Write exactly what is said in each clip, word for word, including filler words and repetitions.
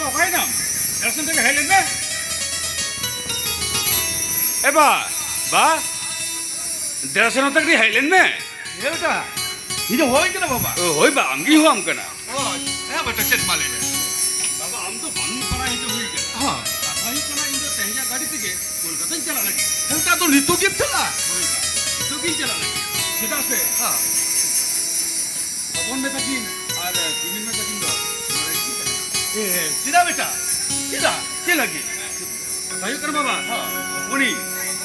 ᱚᱠᱟᱭᱮᱱᱟᱢ? ᱫᱮᱲᱥᱚᱱ ᱛᱮᱜᱮ ᱦᱮᱡ ᱞᱮᱱ ᱢᱮ᱾ ᱮ ᱵᱟ, ᱵᱟ, ᱫᱮᱲᱥᱚᱱ ᱛᱮᱜᱮ ᱦᱮᱡ ᱞᱮᱱ ᱢᱮ᱾ ᱦᱮᱸ ᱵᱮᱴᱟ, ᱤᱧ ᱫᱚ ᱦᱚᱦᱚᱧ ᱠᱟᱱᱟ ᱵᱟᱵᱟ᱾ ᱚ, ᱦᱳᱭ ᱵᱟ, ᱟᱢᱜᱤᱧ ᱦᱚᱦᱚᱣᱟᱢ ᱠᱟᱱᱟ᱾ ᱚ, ᱦᱮᱸ ᱵᱮᱴᱟ, ᱪᱮᱫ ᱢᱟ ᱞᱟᱹᱭ ᱢᱮ? ᱵᱟᱵᱟ, ᱟᱢ ᱫᱚ ᱵᱟᱹᱱᱩ ᱯᱟᱲᱟ ᱦᱤᱡᱩᱜ ᱦᱩᱭ ᱠᱟᱱᱟ᱾ ᱦᱚᱸ᱾ ᱠᱟᱛᱷᱟ ᱦᱩᱭᱩᱜ ᱠᱟᱱᱟ, ᱤᱧ ᱫᱚ ᱛᱮᱦᱮᱧᱟᱜ ᱜᱟᱹᱰᱤ ᱛᱮᱜᱮ ᱠᱳᱞᱠᱟᱛᱟᱧ ᱪᱟᱞᱟᱜ ᱞᱟᱹᱜᱤᱫ᱾ ᱦᱮᱸ ᱵᱮᱴᱟ, ᱟᱫᱚ ᱱᱤᱛᱚᱜ ᱜᱮᱢ ᱪᱟᱞᱟᱜᱼᱟ? ᱦᱳᱭ ᱵᱟ, ᱱᱤᱛᱚᱜ ᱜᱤᱧ ᱪᱟᱞᱟᱜ ᱞᱟᱹᱜᱤᱫ᱾ ᱪᱮᱫᱟᱜ ᱥᱮ ᱦᱚᱸ᱾ ᱦᱚᱯᱚᱱ ᱵᱮᱴᱟ ᱠᱤᱱ ᱟᱨ ᱠᱤᱢᱤᱱ ᱵᱮᱴᱟ ᱠᱤᱱ ᱫᱚ ᱱᱚᱰᱮ ᱜᱮᱠᱤᱱ ᱛᱟᱦᱮᱱᱟ᱾ ᱮ, ᱪᱮᱫᱟᱜ ᱵᱮᱴᱟ? ᱪᱮᱫᱟᱜ? ᱪᱮᱫ ᱞᱟᱹᱜᱤᱫ? ᱠᱟᱛᱷᱟ ᱦᱩᱭᱩᱜ ᱠᱟᱱᱟ ᱵᱟᱵᱟ, ᱦᱚᱸ᱾ ᱩᱱᱤ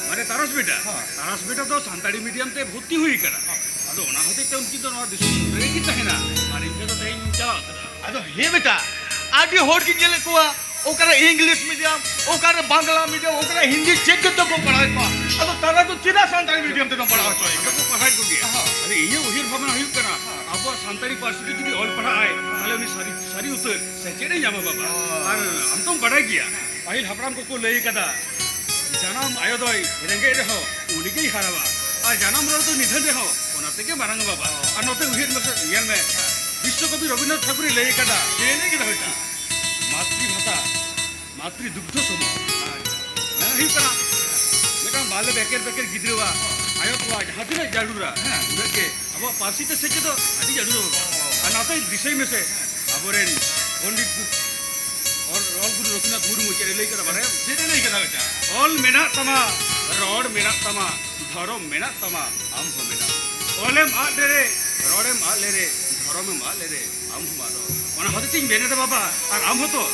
ᱢᱟᱱᱮ ᱛᱟᱨᱟᱥ ᱵᱮᱴᱟ, ᱦᱚᱸ᱾ ᱛᱟᱨᱟᱥ ᱵᱮᱴᱟ ᱫᱚ ᱥᱟᱱᱛᱟᱲᱤ ᱢᱤᱰᱤᱭᱟᱢ ᱛᱮ ᱵᱷᱚᱨᱛᱤ ᱦᱩᱭ ᱟᱠᱟᱱᱟ᱾ ᱦᱚᱸ᱾ ᱟᱫᱚ ᱚᱱᱟ ᱦᱚᱛᱮᱡ ᱛᱮ ᱩᱱᱠᱤᱱ ᱫᱚ ᱱᱚᱣᱟ ᱫᱤᱥᱚᱢ ᱨᱮᱜᱮ ᱠᱤᱱ ᱛᱟᱦᱮᱱᱟ᱾ ᱟᱨ ᱤᱧ ᱫᱚ ᱛᱮᱦᱮᱧ ᱪᱟᱞᱟᱜ ᱠᱟᱱᱟ᱾ ᱟᱫᱚ ᱦᱮᱸ ᱵᱮᱴᱟ, ᱟᱹᱰᱤ ᱦᱚᱲ ᱜᱤᱧ ᱧᱮᱞᱮᱫ ᱠᱚᱣᱟ, ᱚᱠᱟᱨᱮ ᱤᱝᱞᱤᱥ ᱢᱤᱰᱤᱭᱟᱢ, ᱚᱠᱟᱨᱮ ᱵᱟᱝᱞᱟ ᱢᱤᱰᱤᱭᱟᱢ, ᱚᱠᱟᱨᱮ ᱦᱤᱱᱫᱤ ᱪᱮᱫ ᱪᱮᱫ ᱛᱮᱠᱚ ᱯᱟᱲᱦᱟᱣᱮᱫ ᱠᱚᱣᱟ᱾ ᱟᱫᱚ ᱛᱟᱨᱟ ᱫᱚ ᱪᱮᱫᱟᱜ ᱥᱟᱱᱛᱟᱲᱤ ᱢᱤᱰᱤᱭᱟᱢ ᱛᱮᱫᱚᱢ ᱯᱟᱲᱦᱟᱣ ᱦᱚᱪᱚᱭᱮ ᱟᱫᱚ ᱠᱟᱱᱟ? ᱠᱚ ᱯᱟᱲᱦᱟᱣᱮᱫ ᱠᱚᱜᱮᱭᱟ᱾ ᱦᱚᱸ᱾ ᱟᱫᱚ ᱤᱧᱟᱹᱜ ᱩᱭᱦᱟᱹᱨ ᱵᱷᱟᱵᱽᱱᱟ ᱦᱩᱭᱩᱜ ᱠᱟᱱᱟ, ᱦᱚᱸ᱾ ᱟᱵᱚᱣᱟᱜ ᱥᱟᱱᱛᱟᱲᱤ ᱯᱟᱹᱨᱥᱤ ᱛᱮ ᱡᱩᱫᱤ ᱚᱞ ᱯᱟᱲᱦᱟᱜ ᱟᱭ, ᱛᱟᱦᱚᱞᱮ ᱩᱱᱤ ᱥᱟᱹᱨᱤ, ᱥᱟᱹᱨᱤ ᱩᱛᱟᱹᱨ ᱥᱮᱪᱮᱫ ᱮ ᱧᱟᱢᱟ ᱵᱟᱵᱟ᱾ ᱦᱚᱸ᱾ ᱟᱨ ᱟᱢ ᱛᱚᱢ ᱵᱟᱰᱟᱭ ᱜᱮᱭᱟ, ᱯᱟᱹᱦᱤᱞ ᱦᱟᱯᱲᱟᱢ ᱠᱚᱠᱚ ᱞᱟᱹᱭ ᱠᱟᱫᱟ, ᱡᱟᱱᱟᱢ ᱟᱭᱳ ᱫᱚᱭ ᱨᱮᱸᱜᱮᱡ ᱨᱮᱦᱚᱸ ᱩᱱᱤ ᱜᱮᱭ ᱦᱟᱨᱟᱣᱟ, ᱟᱨ ᱡᱟᱱᱟᱢ ᱨᱚᱲ ᱫᱚ ᱱᱤᱫᱷᱟᱹᱱ ᱨᱮᱦᱚᱸ ᱚᱱᱟ ᱛᱮᱜᱮ ᱢᱟᱨᱟᱝ ᱵᱟᱵᱟ᱾ ᱟᱨ ᱱᱚᱛᱮ ᱩᱭᱦᱟᱹᱨ ᱢᱮᱥᱮ, ᱧᱮᱞ ᱢᱮ, ᱵᱤᱥᱥᱚᱠᱚᱵᱤ ᱨᱚᱵᱤᱱᱫᱨᱚᱱᱟᱛᱷ ᱴᱷᱟᱠᱩᱨᱮ ᱞᱟᱹᱭ ᱠᱟᱫᱟ, ᱪᱮᱫ ᱮ ᱞᱟᱹᱭ ᱠᱮᱫᱟ ᱵᱮᱴᱟ? ᱢᱟᱛᱨᱤ ᱵᱷᱟᱛᱟ, ᱢᱟᱛᱨᱤ ᱫᱩᱜᱽᱫᱷᱚ ᱥᱚᱢᱚ᱾ ᱢᱮᱱ ᱦᱩᱭᱩᱜ ᱠᱟᱱᱟ, ᱢᱤᱫᱴᱟᱝ ᱵᱟᱞᱮ ᱵᱮᱠᱮᱨ ᱵᱮᱠᱮᱨ ᱜᱤᱫᱽᱨᱟᱹᱣᱟᱜ ᱟᱭᱳ ᱛᱚᱣᱟ ᱡᱟᱦᱟᱸ ᱛᱤᱱᱟᱹᱜ ᱡᱟᱹᱨᱩᱲᱟ, ᱦᱮᱸ᱾ ᱩᱱᱟᱹᱜ ᱜᱮ ᱟᱵᱚᱣᱟᱜ ᱯᱟᱹᱨᱥᱤ ᱛᱮ ᱥᱮᱪᱮᱫᱚᱜ ᱟᱹᱰᱤ ᱡᱟᱹᱨᱩᱲᱟ᱾ ᱟᱨ ᱱᱚᱛᱮ ᱫᱤᱥᱟᱹᱭ ᱢᱮᱥᱮ, ᱟᱵᱚᱨᱮᱱ ᱯᱚᱱᱰᱤᱛ ᱚᱞ, ᱚᱞ ᱜᱩᱨᱩ ᱨᱚᱜᱷᱩᱱᱟᱛᱷ ᱢᱩᱨᱢᱩ ᱪᱮᱫ ᱮ ᱞᱟᱹᱭ ᱠᱟᱫᱟ ᱵᱟᱲᱟᱭᱟᱢ? ᱪᱮᱫ ᱮ ᱞᱟᱹᱭ ᱠᱟᱫᱟ ᱵᱮᱴᱟ? ᱚᱞ ᱢᱮᱱᱟᱜ ᱛᱟᱢᱟ, ᱨᱚᱲ ᱢᱮᱱᱟᱜ ᱛᱟᱢᱟ, ᱫᱷᱚᱨᱚᱢ ᱢᱮᱱᱟᱜ ᱛᱟᱢᱟ, ᱟᱢ ᱦᱚᱸ ᱢᱮᱱᱟᱢ᱾ ᱚᱞᱮᱢ ᱟᱫ ᱞᱮᱨᱮ, ᱨᱚᱲᱮᱢ ᱟᱫ ᱞᱮᱨᱮ, ᱫᱷᱚᱨᱚᱢᱮᱢ ᱟᱫ ᱞᱮᱨᱮ, ᱟᱢ ᱦᱚᱸᱢ ᱟᱫᱚᱜ᱾ ᱚᱱᱟ ᱦᱚᱛᱮᱡ ᱛᱤᱧ ᱢᱮᱱᱮᱫᱟ ᱵᱟᱵᱟ, ᱟᱨ ᱟᱢ ᱦᱚᱸᱛᱚ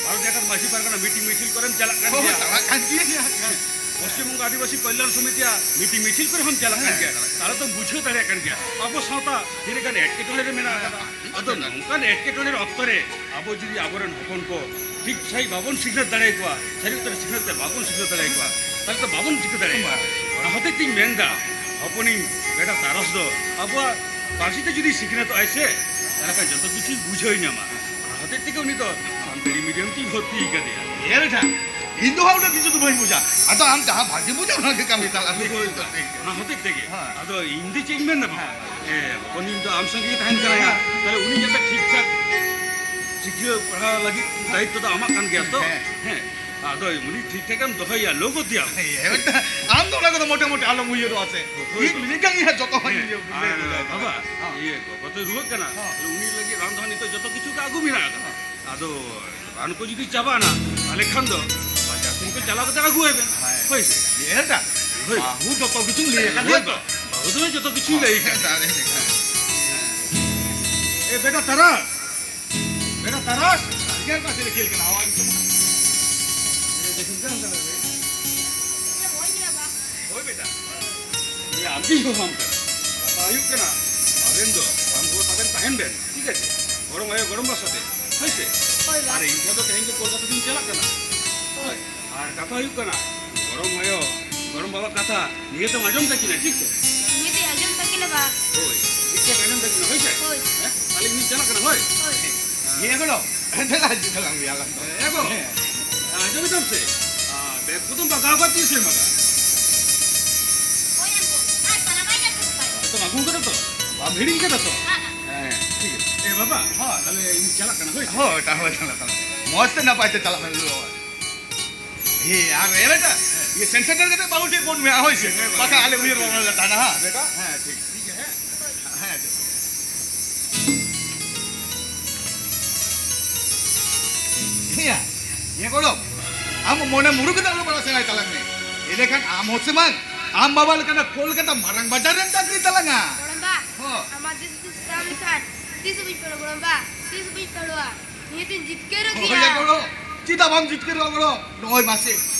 ᱵᱷᱟᱨᱚᱛ ᱡᱟᱠᱟᱛ ᱢᱟᱹᱡᱷᱤ ᱯᱟᱨᱜᱟᱱᱟ ᱢᱤᱴᱤᱝ ᱢᱤᱪᱷᱤᱞ ᱠᱚᱨᱮᱢ ᱪᱟᱞᱟᱜ ᱠᱟᱱ ᱦᱳᱭ, ᱜᱮᱭᱟ᱾ ᱪᱟᱞᱟᱜ ᱠᱟᱱ ᱜᱤᱭᱟᱹᱧ᱾ ᱯᱚᱥᱪᱤᱢ ᱵᱚᱝᱜᱚ ᱟᱹᱫᱤᱵᱟᱹᱥᱤ ᱠᱚᱞᱭᱟᱱ ᱥᱚᱢᱤᱛᱤᱭᱟᱜ ᱢᱤᱴᱤᱝ ᱢᱤᱪᱷᱤᱞ ᱠᱚᱨᱮ ᱦᱚᱸᱢ ᱪᱟᱞᱟᱜ ᱠᱟᱱ ᱦᱮᱸ, ᱜᱮᱭᱟ᱾ ᱪᱟᱞᱟᱜ ᱠᱟᱱ᱾ ᱛᱟᱦᱞᱮ ᱛᱚᱢ ᱵᱩᱡᱷᱟᱹᱣ ᱫᱟᱲᱮᱭᱟᱜ ᱠᱟᱱ ᱜᱮᱭᱟ, ᱟᱵᱚ ᱥᱟᱶᱛᱟ ᱛᱤᱱᱟᱹᱜ ᱜᱟᱱ ᱮᱴᱠᱮᱴᱚᱬᱮ ᱨᱮ ᱢᱮᱱᱟᱜ ᱟᱠᱟᱫᱟ᱾ ᱦᱮᱸ, ᱟᱫᱚ ᱮᱴᱠᱮᱴᱚᱬᱮ᱾ ᱱᱚᱝᱠᱟᱱ ᱮᱴᱠᱮᱴᱚᱬᱮ ᱚᱠᱛᱚ ᱨᱮ ᱟᱵᱚ ᱡᱩᱫᱤ ᱟᱵᱚᱨᱮᱱ ᱦᱚᱯᱚᱱ ᱠᱚ ᱴᱷᱤᱠ ᱥᱟᱺᱦᱤᱡ ᱵᱟᱵᱚᱱ ᱥᱤᱠᱷᱱᱟᱹᱛ ᱫᱟᱲᱮᱭᱟᱠᱚᱣᱟ, ᱥᱟᱹᱨᱤ ᱩᱛᱟᱹᱨ ᱥᱤᱠᱷᱱᱟᱹᱛ ᱛᱮ ᱵᱟᱵᱚᱱ ᱥᱤᱠᱷᱱᱟᱹᱛ ᱫᱟᱲᱮᱭᱟᱠᱚᱣᱟ, ᱛᱟᱦᱞᱮ ᱛᱚ ᱵᱟᱵᱚᱱ ᱪᱤᱠᱟᱹ ᱫᱟᱲᱮᱭᱟᱜᱼᱟ᱾ ᱚᱱᱟ ᱦᱚᱛᱮᱡ ᱛᱤᱧ ᱢᱮᱱᱫᱟ, ᱦᱚᱯᱚᱱᱤᱧ ᱵᱮᱴᱟ ᱛᱟᱨᱟᱥ ᱫᱚ ᱟᱵᱚᱣᱟᱜ ᱯᱟᱹᱨᱥᱤ ᱛᱮ ᱡᱩᱫᱤ ᱥᱤᱠᱷᱱᱟᱹᱛᱚᱜ ᱟᱭ ᱥᱮ, ᱛᱟᱦᱞᱮ ᱠᱷᱟᱱ ᱡᱚᱛᱚ ᱠᱤᱪᱷᱩᱭ ᱵᱩᱡᱷᱟᱹᱣ ᱧᱟᱢᱟ᱾ ᱚᱱᱟ ᱦᱚᱛᱮᱡ ᱛᱮᱜᱮ ᱩᱱᱤ ᱫᱚ ᱥᱟᱱᱛᱟᱲᱤ ᱢᱤᱰᱤᱭᱟᱢ ᱛᱤᱧ ᱵᱷᱚᱨᱛᱤ ᱟᱠᱟᱫᱮᱭᱟ᱾ ᱦᱮᱸ ᱵᱮᱴᱟ, ᱤᱧ ᱫᱚ ᱦᱟᱸᱜ ᱩᱱᱟᱹᱜ ᱠᱤᱪᱷᱩ ᱫᱚ ᱵᱟᱹᱧ ᱵᱩᱡᱟ, ᱟᱫᱚ ᱟᱢ ᱡᱟᱦᱟᱸ ᱵᱷᱟᱜᱮ ᱵᱩᱡᱟ ᱚᱱᱟ ᱜᱮ ᱠᱟᱹᱢᱤ ᱛᱟᱞᱟᱝ ᱢᱮ᱾ ᱦᱳᱭ, ᱚᱱᱟ ᱦᱚᱛᱮᱡ ᱛᱮᱜᱮ᱾ ᱦᱮᱸ᱾ ᱟᱫᱚ ᱤᱧ ᱫᱚ ᱪᱮᱫ ᱤᱧ ᱢᱮᱱ ᱫᱟ ᱵᱟᱵᱟ? ᱦᱮᱸ᱾ ᱦᱮᱸ, ᱦᱚᱯᱚᱱᱤᱧ ᱫᱚ ᱟᱢ ᱥᱚᱸᱜᱮ ᱜᱮ ᱛᱟᱦᱮᱱ ᱠᱟᱱᱟ᱾ ᱦᱮᱸ᱾ ᱛᱟᱦᱞᱮ ᱩᱱᱤ ᱡᱟᱛᱮ ᱴᱷᱤᱠ ᱴᱷᱟᱠ ᱥᱤᱠᱷᱤᱭᱟᱹ ᱯᱟᱲᱦᱟᱣ ᱞᱟᱹᱜᱤᱫ ᱫᱟᱭᱤᱛᱛᱚ ᱫᱚ ᱟᱢᱟᱜ ᱠᱟᱱ ᱜᱮᱭᱟ ᱛᱚ? ᱦᱮᱸ᱾ ᱦᱮᱸ, ᱟᱫᱚ ᱩᱱᱤ ᱴᱷᱤᱠ ᱴᱷᱟᱠ ᱮᱢ ᱫᱚᱦᱚᱭᱟ, ᱞᱚᱜᱚᱛ ᱮᱭᱟ᱾ ᱦᱮᱸ, ᱟᱢ ᱫᱚ ᱚᱱᱟ ᱠᱚᱫᱚ ᱢᱚᱴᱮ ᱢᱚᱴᱮ ᱟᱞᱚᱢ ᱩᱭᱦᱟᱹᱨᱚᱜᱼᱟ ᱥᱮ᱾ ᱦᱳᱭ, ᱤᱧ ᱦᱳᱭ᱾ ᱱᱤᱡᱮ ᱜᱮ ᱤᱧᱟᱹᱜ ᱡᱚᱛᱚ ᱦᱚᱸ ᱦᱮᱸ, ᱤᱧ ᱜᱮ ᱟᱨ ᱵᱩᱡᱷᱟᱹᱣ ᱵᱟᱵᱟ, ᱦᱮᱸ᱾ ᱤᱭᱟᱹ ᱜᱚᱜᱚ ᱛᱚᱭ ᱨᱩᱣᱟᱹᱜ ᱠᱟᱱᱟ, ᱦᱮᱸ᱾ ᱛᱟᱦᱞᱮ ᱩᱱᱤ ᱞᱟᱹᱜᱤᱫ ᱨᱟᱱ ᱫᱚ ᱱᱤᱛᱚᱜ ᱡᱚᱛᱚ ᱠᱤᱪᱷᱩ ᱜᱮ ᱟᱹᱜᱩ ᱢᱮᱱᱟᱜ ᱟᱠᱟᱫᱟ᱾ ᱦᱮᱸ᱾ ᱟᱫᱚ ᱨᱟᱱ ᱠᱚ ᱡᱩᱫᱤ ᱪᱟᱵᱟᱜᱼᱟ ᱱᱟ, ᱛᱟᱦᱞᱮ ᱠᱷᱟᱱ ᱫᱚ ᱵᱟᱡᱟᱨ ᱥᱮᱱ ᱠᱚ ᱪᱟᱞᱟᱣ ᱠᱟᱛᱮ ᱟᱹᱜᱩ ᱟᱭ ᱵᱮᱱ᱾ ᱦᱮᱸ᱾ ᱦᱳᱭ ᱥᱮ? ᱧᱮᱞ ᱫᱟ? ᱦᱳᱭ᱾ ᱵᱟᱹᱦᱩ ᱡᱚᱛᱚ ᱠᱤᱪᱷᱩᱢ ᱞᱟᱹᱭ ᱟᱠᱟᱫ ᱦᱳᱭ ᱜᱮᱭᱟ ᱛᱚ? ᱵᱟ-, ᱵᱟᱹᱦᱩ ᱫᱚ ᱡᱚᱛᱚ ᱠᱤᱪᱷᱩᱭ ᱞᱟᱹᱭ ᱟᱠᱟᱫ᱾ ᱦᱮᱸ, ᱫᱟᱲᱮ ᱞᱮᱠᱟ᱾ ᱮ ᱵᱮᱴᱟ ᱛᱟᱨᱟ, ᱵᱮᱴᱟ ᱛᱟᱨᱟ, ᱟᱹᱰᱤ ᱜᱟᱱ ᱠᱚ ᱟᱥᱮ ᱠᱷᱮᱞ ᱠᱟᱱᱟ, ᱦᱟᱣᱟ ᱜᱮ ᱪᱟᱵᱟ᱾ ᱦᱳᱭ ᱵᱮᱴᱟ, ᱤᱧ ᱟᱢ ᱜᱮᱧ ᱦᱚᱦᱚᱣᱟᱢ ᱠᱟᱱᱟ᱾ ᱠᱟᱛᱷᱟ ᱦᱩᱭᱩᱜ ᱠᱟᱱᱟ, ᱟᱵᱮᱱ ᱫᱚ ᱵᱟᱝ ᱜᱚᱲᱚ ᱛᱟᱵᱮᱱ ᱛᱟᱦᱮᱱ ᱵᱮᱱ, ᱴᱷᱤᱠ ᱟᱪᱷᱮ? ᱜᱚᱲᱚᱢ ᱟᱭᱳ ᱜᱚᱲᱚᱢ ᱵᱟ ᱥᱟᱛᱮ, ᱦᱳᱭ ᱥᱮ? ᱦᱳᱭ ᱵᱟ᱾ ᱟᱨ ᱤᱧ ᱠᱷᱟᱱ ᱫᱚ ᱛᱮᱦᱮᱧ ᱜᱮ ᱠᱳᱞᱠᱟᱛᱟ ᱫᱚᱧ ᱪᱟᱞᱟᱜ ᱠᱟᱱᱟ᱾ ᱦᱳᱭ᱾ ᱟᱨ ᱠᱟᱛᱷᱟ ᱦᱩᱭᱩᱜ ᱠᱟᱱᱟ, ᱜᱚᱲᱚᱢ ᱟᱭᱳ, ᱜᱚᱲᱚᱢ ᱵᱟᱵᱟ ᱠᱟᱛᱷᱟ ᱱᱤᱭᱟᱹ ᱛᱮᱢ ᱟᱸᱡᱚᱢ ᱛᱟᱹᱠᱤᱱᱟ, ᱴᱷᱤᱠ ᱥᱮ? ᱱᱤᱭᱟᱹ ᱛᱮᱧ ᱟᱸᱡᱚᱢ ᱛᱟᱹᱠᱤᱱᱟ ᱵᱟ᱾ ᱦᱳᱭ, ᱴᱷᱤᱠ ᱴᱷᱟᱠ ᱟᱸᱡᱚᱢ ᱛᱟᱹᱠᱤᱱᱟ, ᱦᱳᱭ ᱥᱮ? ᱦᱳᱭ᱾ ᱦᱮᱸ? ᱛᱟᱦᱞᱮ ᱤᱧ ᱪᱟᱞᱟᱜ ᱠᱟᱱᱟ, ᱦᱳᱭ? ᱦᱳᱭ᱾ ᱦᱮᱸ, ᱜᱚᱲᱚᱢ᱾ ᱫᱮᱞᱟ, ᱦᱤᱡᱩᱜ ᱛᱟᱞᱟᱝ ᱢᱮᱭᱟ ᱵᱟᱝ ᱫᱚ᱾ ᱦᱮᱸ ᱜᱚ᱾ ᱦᱮᱸ᱾ ᱟᱸᱡᱚᱢ ᱫᱟᱢ ᱥᱮ? ᱟᱨ ᱵᱮᱜᱽ ᱠᱚᱫᱚᱢ ᱵᱟᱜᱟᱣ ᱠᱟᱫ ᱛᱤᱧᱟ ᱥᱮ ᱵᱟᱝᱟ? ᱦᱳᱭ, ᱟᱹᱜᱩ᱾ ᱟᱨ ᱥᱟᱱᱟᱢᱟᱜ ᱜᱮ ᱟᱹᱜᱩ ᱠᱟᱫ᱾ ᱡᱚᱛᱚᱢ ᱟᱹᱜᱩ ᱠᱟᱫᱟ ᱛᱚ? ᱵᱟᱢ ᱦᱤᱲᱤᱧ ᱠᱟᱫᱟ ᱛᱚ? ᱵᱟᱝᱟ᱾ ᱦᱮᱸ, ᱴᱷᱤᱠ ᱟᱪᱷᱮ᱾ ᱮ ᱵᱟᱵᱟ, ᱦᱳᱭ᱾ ᱛᱟᱦᱞᱮ ᱤᱧ ᱪᱟᱞᱟᱜ ᱠᱟᱱᱟ, ᱦᱳᱭ ᱥᱮ? ᱦᱳᱭ, ᱛᱟᱦᱞᱮ ᱪᱟᱞᱟᱜ ᱢᱮ᱾ ᱢᱚᱡᱽ ᱛᱮ ᱱᱟᱯᱟᱭ ᱛᱮ ᱪᱟᱞᱟᱜ ᱢᱮ, ᱵᱟᱵᱟ᱾ ᱮ, ᱟᱨ ᱮ ᱵᱮᱴᱟ, ᱤᱭᱟᱹ ᱥᱮᱱ ᱥᱮᱴᱮᱨ ᱠᱟᱛᱮ ᱵᱟᱹᱦᱩ ᱴᱷᱮᱱ ᱯᱷᱳᱱ ᱢᱮ, ᱦᱳᱭ ᱥᱮ? ᱦᱮᱸ, ᱵᱟᱠᱷᱟᱱ ᱟᱞᱮ ᱩᱭᱦᱟᱹᱨ ᱵᱷᱟᱵᱽᱱᱟ ᱞᱮ ᱛᱟᱦᱮᱱᱟ, ᱦᱮᱸ? ᱵᱮᱴᱟ? ᱦᱮᱸ, ᱴᱷᱤᱠ, ᱴᱷᱤᱠ ᱜᱮᱭᱟ, ᱦᱮᱸ? ᱦᱮᱸ, ᱴᱷᱤᱠ᱾ ᱤᱭᱟᱹ, ᱤᱭᱟᱹ ᱜᱚᱲᱚᱢ, ᱟᱢ ᱢᱚᱱᱮ ᱢᱩᱨᱩᱠ ᱠᱟᱛᱮ ᱚᱞᱚᱜ ᱯᱟᱲᱦᱟᱜ ᱥᱮᱬᱟᱭ ᱛᱟᱞᱟᱝ ᱢᱮ᱾ ᱮᱸᱰᱮᱠᱷᱟᱱ ᱟᱢ ᱦᱚᱸ ᱥᱮ ᱵᱟᱝ, ᱟᱢ ᱵᱟᱵᱟ ᱞᱮᱠᱟᱱᱟᱜ ᱠᱳᱞᱠᱟᱛᱟ ᱢᱟᱨᱟᱝ ᱵᱟᱡᱟᱨ ᱨᱮᱢ ᱪᱟᱹᱠᱨᱤ ᱛᱟᱞᱟᱝᱟ᱾ ᱜᱚᱲᱚᱢ ᱵᱟ, ᱦᱚᱸ᱾ ᱟᱢᱟᱜ ᱫᱤᱥ ᱦᱩᱫᱤᱥ ᱛᱟᱢ ᱞᱮᱠᱷᱟᱱ ᱛᱤᱥ ᱦᱚᱸ ᱵᱟᱹᱧ ᱯᱟᱹᱲᱩᱣᱟ ᱜᱚᱲᱚᱢ ᱵᱟ, ᱛᱤᱥ ᱦᱚᱸ ᱵᱟᱹᱧ ᱯᱟᱹᱲᱩᱣᱟ᱾ ᱱᱤᱦᱟᱹᱛᱤᱧ ᱡᱤᱛᱠᱟᱹᱨᱚᱜ ᱦᱳᱭ ᱜᱮᱭᱟ᱾ ᱭᱟ ᱜᱚᱲᱚ, ᱪᱮᱫᱟᱜ ᱵᱟᱢ ᱡᱤᱛᱠᱟᱹᱨᱚᱜᱼᱟ ᱜᱚᱲᱚ? ᱱᱚᱜᱼᱚᱭ ᱢᱟᱥᱮ,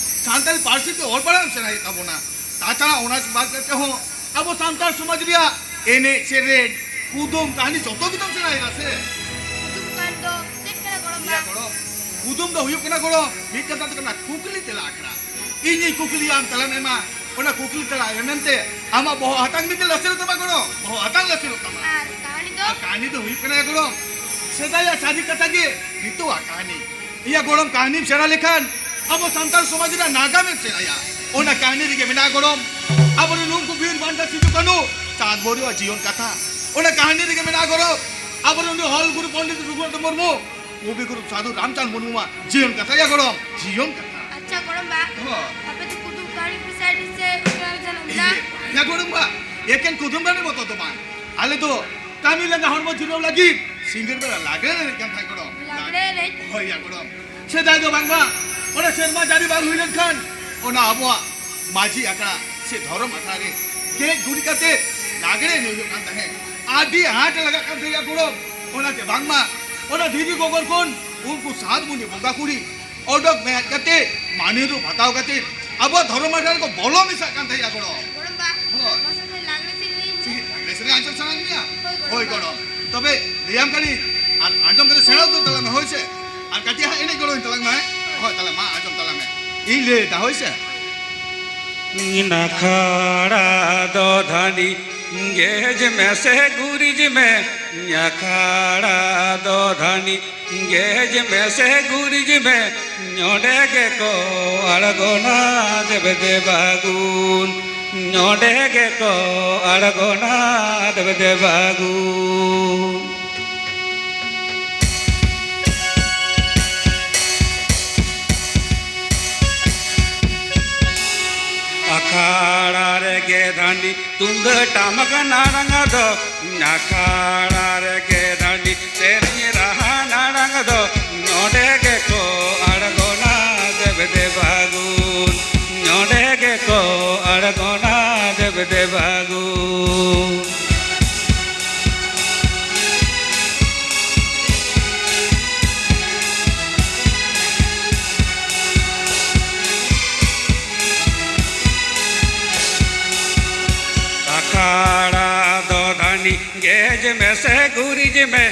ᱥᱟᱱᱛᱟᱲᱤ ᱯᱟᱹᱨᱥᱤ ᱛᱮ ᱚᱞ ᱯᱟᱲᱦᱟᱣ ᱮᱢ ᱥᱮᱬᱟᱭᱮᱫ ᱛᱟᱵᱚᱱᱟ᱾ ᱛᱟᱪᱷᱟᱲᱟ ᱚᱱᱟ ᱵᱟᱫ ᱠᱟᱛᱮ ᱦᱚᱸ ᱟᱵᱚ ᱥᱟᱱᱛᱟᱲ ᱥᱚᱢᱟᱡᱽ ᱨᱮᱭᱟᱜ ᱮᱱᱮᱡ ᱥᱮᱨᱮᱧ, ᱠᱩᱫᱩᱢ ᱠᱟᱹᱦᱱᱤ ᱡᱚᱛᱚ ᱜᱮᱛᱚᱢ ᱥᱮᱬᱟᱭᱮᱫᱟ ᱥᱮ? ᱠᱩᱫᱩᱢ ᱠᱟᱹᱦᱱᱤ ᱫᱚ ᱪᱮᱫ ᱠᱟᱱᱟ ᱜᱚᱲᱚᱢ ᱵᱟ? ᱤᱭᱟ ᱜᱚᱲᱚ, ᱠᱩᱫᱩᱢ ᱫᱚ ᱦᱩᱭᱩᱜ ᱠᱟᱱᱟ ᱜᱚᱲᱚ, ᱢᱤᱫ ᱠᱟᱛᱷᱟ ᱛᱮ ᱠᱟᱱᱟ ᱠᱩᱠᱞᱤ ᱛᱮᱞᱟ ᱟᱠᱷᱲᱟ᱾ ᱤᱧᱤᱧ ᱠᱩᱠᱞᱤᱭᱟ, ᱟᱢ ᱛᱮᱞᱟᱢ ᱮᱢᱟ᱾ ᱚᱱᱟ ᱠᱩᱠᱞᱤ ᱛᱮᱞᱟ ᱮᱢ ᱮᱢ ᱛᱮ ᱟᱢᱟᱜ ᱵᱚᱦᱚᱜ ᱦᱟᱛᱟᱝ ᱢᱤᱫ ᱫᱤᱱ ᱞᱟᱥᱮᱨᱚᱜ ᱛᱟᱢᱟ ᱜᱚᱲᱚ, ᱵᱚᱦᱚᱜ ᱦᱟᱛᱟᱝ ᱞᱟᱥᱮᱨᱚᱜ ᱛᱟᱢᱟ᱾ ᱟᱨ ᱠᱟᱹᱦᱱᱤ ᱫᱚ? ᱟᱨ ᱠᱟᱹᱦᱱᱤ ᱫᱚ ᱦᱩᱭᱩᱜ ᱠᱟᱱᱟ ᱜᱚᱲᱚ, ᱥᱮᱫᱟᱭᱟᱜ ᱥᱟᱹᱨᱤ ᱠᱟᱛᱷᱟ ᱜᱮ ᱱᱤᱛᱚᱜᱟᱜ ᱠᱟᱹᱦᱱᱤ᱾ ᱤᱭᱟᱹ ᱜᱚᱲᱚᱢ, ᱠᱟᱹᱦᱱᱤᱢ ᱥᱮᱬᱟ ᱞᱮᱠᱷᱟᱱ ᱟᱵᱚ ᱥᱟᱱᱛᱟᱲ ᱥᱚᱢᱟᱡᱽ ᱨᱮᱱᱟᱜ ᱱᱟᱜᱟᱢᱮᱢ ᱥᱮᱬᱟᱭᱟ᱾ ᱚᱱᱟ ᱠᱟᱹᱦᱱᱤ ᱨᱮᱜᱮ ᱢᱮᱱᱟᱜᱼᱟ ᱜᱚᱲᱚᱢ, ᱟᱵᱚᱨᱮᱱ ᱱᱩᱠᱩ ᱵᱤᱨ ᱵᱟᱱᱴᱟ ᱥᱤᱫᱩ ᱠᱟᱹᱱᱦᱩ ᱪᱟᱸᱫ ᱵᱷᱳᱭᱨᱳᱣᱟᱜ ᱡᱤᱭᱚᱱ ᱠᱟᱛᱷᱟ᱾ ᱚᱱᱟ ᱠᱟᱹᱦᱱᱤ ᱨᱮᱜᱮ ᱢᱮᱱᱟᱜᱼᱟ ᱜᱚᱲᱚᱢ, ᱟᱵᱚᱨᱮᱱ ᱩᱱᱤ ᱦᱚᱞ ᱜᱩᱨᱩ ᱯᱚᱱᱰᱤᱛ ᱨᱚᱜᱷᱩᱱᱟᱛᱷ ᱢᱩᱨᱢᱩ ᱠᱚᱵᱤ ᱜᱩᱨᱩ ᱥᱟᱫᱷᱩ ᱨᱟᱢᱪᱟᱸᱫᱽ ᱢᱩᱨᱢᱩᱣᱟᱜ ᱡᱤᱭᱚᱱ ᱠᱟᱛᱷᱟ ᱭᱟ ᱜᱚᱲᱚᱢ, ᱡᱤᱭᱚᱱ ᱠᱟᱛᱷᱟ᱾ ᱟᱪᱪᱷᱟ ᱜᱚᱲᱚᱢ ᱵᱟ, ᱦᱚᱸ᱾ ᱟᱯᱮ ᱫᱚ ᱠᱩᱫᱩᱢ ᱠᱟᱹᱦᱱᱤ ᱯᱮ ᱥᱮᱬᱟ ᱥᱮ ᱚᱠᱟ ᱡᱟᱱᱟᱢ ᱮᱱᱟ? ᱤᱭᱟᱹ, ᱭᱟ ᱜᱚᱲᱚᱢ ᱵᱟ, ᱮᱠᱮᱱ ᱠᱩᱫᱩᱢ ᱠᱟᱹᱦᱱᱤ ᱢᱚᱛᱚ ᱫᱚ ᱵᱟᱝ, ᱟᱞᱮ ᱫᱚ ᱠᱟᱹᱢᱤ ᱞᱟᱸᱜᱟ ᱦᱚᱲᱢᱚ ᱡᱤᱨᱟᱹᱣ ᱞᱟᱹᱜᱤᱫ ᱥᱤᱸᱜᱟᱹᱲ ᱵᱮᱲᱟ ᱞᱟᱜᱽᱲᱮ ᱞᱮ ᱮᱱᱮᱡ ᱠᱟᱱ ᱛᱟᱦᱮᱸ ᱜᱚᱲᱚᱢ᱾ ᱞᱟᱜᱽᱲᱮ ᱮᱱᱮᱡ? ᱦᱳᱭ ᱭᱟ ᱜᱚᱲᱚᱢ᱾ ᱥᱮᱫᱟᱭ ᱫᱚ ᱵᱟᱝᱢᱟ ᱚᱱᱟ ᱥᱮᱨᱢᱟ ᱡᱟᱹᱲᱤ ᱵᱟᱝ ᱦᱩᱭ ᱞᱮᱱᱠᱷᱟᱱ ᱚᱱᱟ ᱟᱵᱚᱣᱟᱜ ᱢᱟᱹᱡᱷᱤ ᱟᱠᱷᱲᱟ ᱥᱮ ᱫᱷᱚᱨᱚᱢ ᱟᱠᱷᱲᱟ ᱨᱮ ᱜᱮᱡ ᱜᱩᱨᱤᱡ ᱠᱟᱛᱮ ᱞᱟᱜᱽᱲᱮ ᱮᱱᱮᱡ ᱦᱩᱭᱩᱜ ᱠᱟᱱ ᱛᱟᱦᱮᱸᱫ᱾ ᱟᱹᱰᱤ ᱟᱸᱴ ᱞᱟᱜᱟᱜ ᱠᱟᱱ ᱛᱟᱦᱮᱸᱫ ᱜᱚᱲᱚᱢ᱾ ᱚᱱᱟᱛᱮ ᱵᱟᱝᱢᱟ ᱚᱱᱟ ᱫᱷᱤᱨᱤ ᱜᱚᱜᱚᱨ ᱠᱷᱚᱱ ᱩᱱᱠᱩ ᱥᱟᱛ ᱢᱩᱱᱤ ᱵᱚᱸᱜᱟ ᱠᱩᱲᱤ ᱚᱰᱚᱠ ᱢᱮᱦᱟᱡ ᱠᱟᱛᱮ ᱢᱟᱹᱱᱤ ᱨᱩᱯ ᱦᱟᱛᱟᱣ ᱠᱟᱛᱮ ᱟᱵᱚᱣᱟᱜ ᱫᱷᱚᱨᱚᱢ ᱟᱠᱷᱲᱟ ᱨᱮᱠᱚ ᱵᱚᱞᱚ ᱢᱮᱥᱟᱜ ᱠᱟᱱ ᱛᱟᱦᱮᱸᱫ ᱜᱚᱲᱚᱢ᱾ ᱜᱚᱲᱚᱢ ᱵᱟ, ᱦᱳᱭ᱾ ᱢᱟᱥᱮ ᱛᱟᱦᱞᱮ ᱞᱟᱜᱽᱲᱮ ᱥᱮᱨᱮᱧ ᱞᱟᱹᱭ ᱢᱮ᱾ ᱪᱮᱫ ᱞᱟᱜᱽᱲᱮ ᱥᱮᱨᱮᱧ ᱟᱸᱡᱚᱢ ᱥᱟᱱᱟᱭᱮᱫ ᱢᱮᱭᱟ? ᱦᱳᱭ, ᱜᱚᱲᱚᱢ᱾ ᱦᱳᱭ, ᱜᱚᱲᱚᱢ᱾ ᱛᱚᱵᱮ ᱞᱟᱹᱭᱟᱢ ᱠᱟᱹᱱᱟᱹᱧ, ᱟᱨ ᱟᱸᱡᱚᱢ ᱠᱟᱛᱮ ᱥᱮᱬᱟ ᱩᱛᱟᱹᱨ ᱛᱟᱞᱟᱝ ᱢᱮ, ᱦᱳᱭ ᱥᱮ? ᱟᱨ ᱠᱟᱹᱴᱤᱡ ᱦᱟᱸᱜ ᱮᱱᱮᱡ ᱜᱚᱲᱚᱧ ᱛᱟᱞᱟᱝ ᱢᱮ, ᱦᱮᱸ? ᱦᱳᱭ, ᱛᱟᱦᱞᱮ ᱢᱟ ᱟᱸᱡᱚᱢ ᱛᱟᱞᱟᱝ ᱢᱮ᱾ ᱤᱧ ᱞᱟᱹᱭ ᱮᱫᱟ, ᱦᱳᱭ ᱥᱮ? ᱟᱠᱷᱟᱲᱟ ᱫᱚ ᱫᱷᱟᱹᱱᱤ ᱜᱮᱡ ᱢᱮᱥᱮ ᱜᱩᱨᱤᱡ ᱢᱮ, ᱟᱠᱷᱟᱲᱟ ᱫᱚ ᱫᱷᱟᱹᱱᱤ ᱜᱮᱡ ᱢᱮᱥᱮ ᱜᱩᱨᱤᱡ ᱢᱮ, ᱱᱚᱰᱮ ᱜᱮᱠᱚ ᱟᱬᱜᱚᱱᱟ ᱫᱮᱵ ᱫᱮᱵᱟᱜᱩᱱ, ᱱᱚᱰᱮ ᱜᱮᱠᱚ ᱟᱬᱜᱚᱱᱟ ᱫᱮᱵ ᱫᱮᱵᱟᱜᱩᱱ᱾ ᱟᱠᱷᱟᱲᱟ ᱨᱮᱜᱮ ᱫᱷᱟᱹᱱᱤ ᱛᱩᱢᱫᱟᱹᱜ ᱴᱟᱢᱟᱠ ᱱᱟᱲᱟᱝ ᱫᱚ, ᱟᱠᱷᱟᱲᱟ ᱨᱮᱜᱮ ᱫᱷᱟᱹᱱᱤ ᱥᱮᱨᱮᱧ ᱨᱟᱦᱟ ᱱᱟᱲᱟᱝ ᱫᱚ, ᱱᱚᱰᱮ ᱜᱮᱠᱚ ᱟᱬᱜᱚᱱᱟ ᱫᱮᱵ ᱫᱮᱵᱟᱜᱩᱱ, ᱱᱚᱰᱮ ᱜᱮᱠᱚ ᱟᱬᱜᱚᱱᱟ ᱫᱮᱵ ᱫᱮᱵᱟᱜᱩᱱ᱾ ᱟᱠᱷᱟᱲᱟ ᱫᱚ ᱫᱷᱟᱹᱱᱤ ᱜᱮᱡ ᱢᱮᱥᱮ ᱜᱩᱨᱤᱡ ᱢᱮ,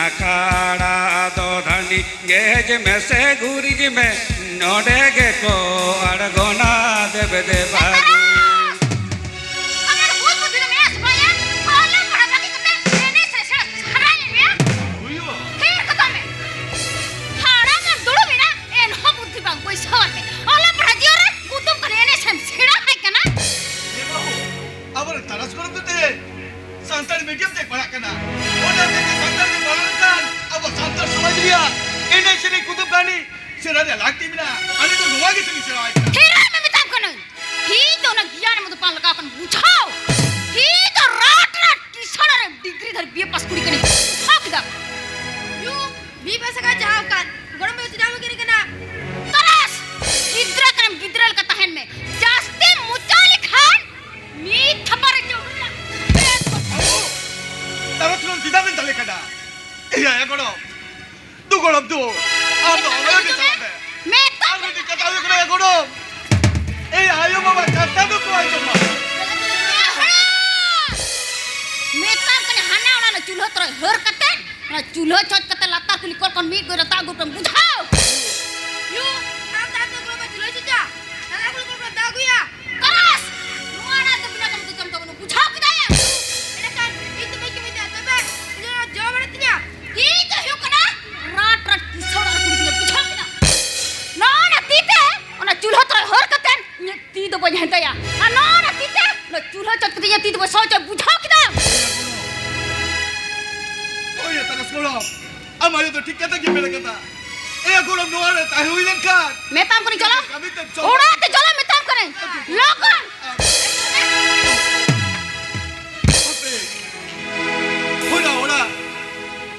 ᱟᱠᱷᱟᱲᱟ ᱫᱚ ᱫᱷᱟᱹᱱᱤ ᱜᱮᱡ ᱢᱮᱥᱮ ᱜᱩᱨᱤᱡ ᱢᱮ, ᱱᱚᱰᱮ ᱜᱮᱠᱚ ᱟᱬᱜᱚᱱᱟ ᱫᱮᱵ ᱫᱮᱵᱟᱜᱩᱱ᱾ ᱟᱢᱟᱜ ᱵᱩᱫᱷ ᱵᱩᱫᱷᱤ ᱫᱚ ᱢᱮᱱᱟᱜ ᱥᱮ ᱵᱟᱝ ᱭᱟ? ᱚᱞᱚᱜ ᱯᱟᱲᱦᱟᱜ ᱵᱟᱹᱜᱤ ᱠᱟᱛᱮ ᱮᱱᱮᱡ ᱥᱮ ᱥᱮᱬᱟ ᱥᱟᱱᱟᱭᱮᱫ ᱢᱮᱭᱟ? ᱦᱩᱭᱩᱜ᱾ ᱛᱷᱤᱨ ᱠᱚᱜ ᱢᱮ᱾ ᱦᱟᱲᱟᱢ ᱮᱢ ᱫᱩᱲᱩᱵ ᱮᱱᱟ, ᱮᱱᱦᱚᱸ ᱵᱩᱫᱷᱤ ᱵᱟᱝ ᱵᱟᱹᱭᱥᱟᱹᱣ ᱟᱱ ᱢᱮ᱾ ᱚᱞᱚᱜ ᱯᱟᱲᱦᱟᱜ ᱡᱤᱭᱚᱱ ᱨᱮ ᱠᱩᱫᱩᱢ ᱠᱟᱹᱦᱱᱤ ᱮᱱᱮᱡ ᱥᱮᱢ ᱥᱮᱬᱟ ᱟᱭ ᱠᱟᱱᱟ? ᱮ ᱵᱟᱹᱵᱩ, ᱟᱵᱚᱨᱮᱱ ᱛᱟᱨᱟᱥ ᱜᱚᱲᱚᱢ ᱫᱚ ᱛᱮᱦᱮᱧ ᱥᱟᱱᱛᱟᱲᱤ ᱢᱤᱰᱤᱭᱟᱢ ᱛᱮ ᱯᱟᱲᱦᱟᱜ ᱠᱟᱱᱟ᱾ ᱚᱱᱟ ᱦᱚᱛᱮᱡ ᱛᱮ ᱥᱟᱱᱛᱟᱲᱤ ᱛᱮ ᱯᱟᱲᱦᱟᱣ ᱞᱮᱱᱠᱷᱟᱱ ᱟᱵᱚ ᱥᱟᱱᱛᱟᱲ ᱥᱚᱢᱟᱡᱽ ᱨᱮᱭᱟᱜ ᱥᱮᱬᱟ ᱨᱮᱭᱟᱜ ᱞᱟᱹᱠᱛᱤ ᱢᱮᱱᱟᱜᱼᱟ᱾ ᱟᱞᱮ ᱫᱚ ᱱᱚᱣᱟ ᱜᱮ ᱥᱮᱞᱤᱧ ᱥᱮᱬᱟᱣᱟᱭ ᱠᱟᱱᱟ᱾ ᱛᱷᱤᱨᱚᱜ ᱢᱮ, ᱢᱮᱛᱟᱢ ᱠᱟᱹᱱᱟᱹᱧ᱾ ᱛᱷᱤᱨ ᱫᱚ ᱚᱱᱟ ᱜᱮᱭᱟᱱ ᱮᱢ ᱫᱚ ᱵᱟᱝ ᱞᱟᱜᱟᱣ ᱠᱟᱱᱟ, ᱵᱩᱡᱷᱟᱹᱣ? ᱛᱷᱤᱨ ᱫᱚ ᱨᱟᱴ ᱨᱟᱴ ᱠᱤᱥᱟᱹᱬ ᱨᱮ ᱰᱤᱜᱽᱨᱤ ᱫᱷᱟᱹᱨᱤᱡ ᱵᱤ ᱮ ᱯᱟᱥ ᱠᱩᱲᱤ ᱠᱟᱹᱱᱟᱹᱧ, ᱵᱩᱡᱷᱟᱹᱣ ᱠᱮᱫᱟᱢ? ᱭᱩ, ᱵᱤ ᱮ ᱯᱟᱥ ᱟᱠᱟᱫ ᱡᱟᱦᱟᱸ ᱠᱟᱱ, ᱜᱚᱲᱚᱢ ᱵᱟ ᱪᱮᱫᱟᱜ ᱮᱢ ᱮᱜᱮᱨᱮ ᱠᱟᱱᱟ? ᱛᱟᱨᱟᱥ! ᱜᱤᱫᱽᱨᱟᱹ ᱠᱟᱱᱟᱢ, ᱜᱤᱫᱽᱨᱟᱹ ᱞᱮᱠᱟ ᱛᱟᱦᱮᱱ ᱢᱮ᱾ ᱡᱟᱹᱥᱛᱤᱢ ᱢᱚᱪᱟ ᱞᱮᱠᱷᱟᱱ ᱢᱤᱫ ᱛᱷᱟᱯᱟ ᱨᱮ ᱪᱟᱹᱣᱰᱤ ᱨᱮᱭᱟᱜ ᱵᱮᱥ ᱠᱚ ᱛᱟᱨᱟᱥ ᱱᱚᱱ ᱪᱮᱫᱟᱜ ᱵᱮᱱ ᱫᱟᱞᱮ ᱠᱟᱱᱟ? ᱮᱭᱟ, ᱮ ᱜᱚᱲᱚᱢ, ᱫᱩ ᱜᱚᱲᱚᱢ ᱫᱩ, ᱟᱢ ᱫᱚ ᱚᱱᱟ ᱜᱮ ᱪᱟᱞᱟᱜ ᱢᱮ᱾ ᱢᱮᱛᱟᱢ ᱟᱨ ᱢᱤᱫᱴᱤᱡ ᱠᱟᱛᱷᱟ ᱦᱩᱭᱩᱜ ᱠᱟᱱᱟ, ᱮ ᱜᱚᱲᱚᱢ, ᱮᱭ ᱟᱭᱳ ᱵᱟᱵᱟ ᱠᱟᱛᱷᱟ ᱫᱚ ᱠᱚ ᱟᱸᱡᱚᱢᱟ᱾ ᱢᱮᱛᱟᱢ ᱠᱟᱱᱟ, ᱦᱟᱱᱟ ᱚᱲᱟᱜ ᱨᱮ ᱪᱩᱞᱦᱟᱹ ᱛᱚᱨᱚᱡ ᱦᱟᱹᱨ ᱠᱟᱛᱮ, ᱚᱱᱟ ᱪᱩᱞᱦᱟᱹ ᱪᱷᱚᱸᱪ ᱠᱟᱛᱮ ᱞᱟᱛᱟᱨ ᱠᱩᱞᱦᱤ ᱠᱚᱞ ᱠᱷᱚᱱ ᱢᱤᱫ ᱜᱚᱡ ᱨᱮ ᱫᱟᱜ ᱟᱹᱜᱩ ᱦᱚᱴᱚᱢ ᱵᱩᱡᱷᱟᱹᱣ᱾ ᱭᱩ, ᱟᱢ ᱫᱟᱜ ᱟᱹᱜᱩ ᱠᱚ ᱪᱩᱞᱦᱟᱹ ᱪᱷᱚᱸᱪᱟ, ᱞᱟᱛᱟᱨ ᱠᱩᱞᱦᱤ ᱠᱚᱞ ᱠᱷᱚᱱ ᱫᱟᱜ ᱟᱹᱜᱩᱭᱟ᱾ ᱛᱟᱨᱟᱥ! ᱱᱚᱣᱟ ᱚᱲᱟᱜ ᱫᱚ ᱵᱤᱱᱟ ᱠᱟᱹᱢᱤ ᱛᱮ ᱡᱚᱢ ᱛᱟᱵᱚᱱ, ᱵᱩᱡᱷᱟᱹᱣ ᱠᱮᱫᱟᱭᱮᱢ? ᱮᱸᱰᱮᱠᱷᱟᱱ ᱤᱧ ᱫᱚ ᱵᱟᱹᱧ ᱠᱟᱹᱢᱤᱭᱮᱫᱟ, ᱛᱚᱵᱮ ᱤᱧ ᱫᱚ ᱱᱚᱣᱟ ᱡᱚᱢ ᱨᱮ ᱛᱤᱧᱟ᱾ ᱤᱧ ᱫᱚ ᱦᱩᱭᱩᱜ ᱠᱟᱱᱟ ᱨᱟᱴ ᱨᱟᱴ ᱠᱤᱥᱟᱹᱬ ᱟᱨ ᱠᱩᱲᱤ ᱜᱤᱫᱽᱨᱟᱹ, ᱵᱩᱡᱷᱟᱹᱣ ᱠᱮᱫᱟᱢ? ᱱᱚᱜᱼᱚ ᱱᱟ ᱛᱤ ᱛᱮ ᱚᱱᱟ ᱪᱩᱞᱦᱟᱹ ᱛᱚᱨᱚᱡ ᱦᱟᱹᱨ ᱠᱟᱛᱮ ᱤᱧᱟᱹᱜ ᱛᱤ ᱫᱚ ᱵᱟᱹᱧ ᱦᱮᱸᱫᱮᱭᱟ᱾ ᱟᱨ ᱱᱚᱜᱼᱚ ᱱᱟ ᱛᱤ ᱛᱮ ᱚᱱᱟ ᱪᱩᱞᱦᱟᱹ ᱪᱷᱚᱸᱪ ᱠᱟᱛᱮ ᱤᱧᱟᱹᱜ ᱛᱤ ᱫᱚ ᱵᱟᱹᱧ ᱥᱚᱡᱟ, ᱵᱩᱡᱷᱟᱹᱣ ᱠᱮᱫᱟᱢ? ᱦᱳᱭ, ᱛᱟᱨᱟᱥ ᱜᱚᱲᱚᱢ, ᱟᱢ ᱟᱭᱳ ᱫᱚ ᱴᱷᱤᱠ ᱠᱟᱛᱷᱟ ᱜᱮ ᱢᱮᱱ ᱠᱟᱫᱟ᱾ ᱮᱭᱟ ᱜᱚᱲᱚᱢ, ᱱᱚᱣᱟ ᱨᱮ ᱛᱟᱦᱮᱸ ᱦᱩᱭ ᱞᱮᱱᱠᱷᱟᱱ ᱢᱮᱛᱟᱢ ᱠᱟᱹᱱᱟᱹᱧ, ᱪᱚᱞᱚ᱾ ᱠᱟᱹᱢᱤ ᱛᱮᱢ ᱪᱚᱞᱚ᱾ ᱚᱲᱟᱜ ᱛᱮ ᱪᱚᱞᱚ, ᱢᱮᱛᱟᱢ ᱠᱟᱹᱱᱟᱹᱧ᱾ ᱞᱚᱜᱚᱱ᱾ ᱦᱟᱯᱮ, ᱚᱱᱟ ᱚᱲᱟᱜ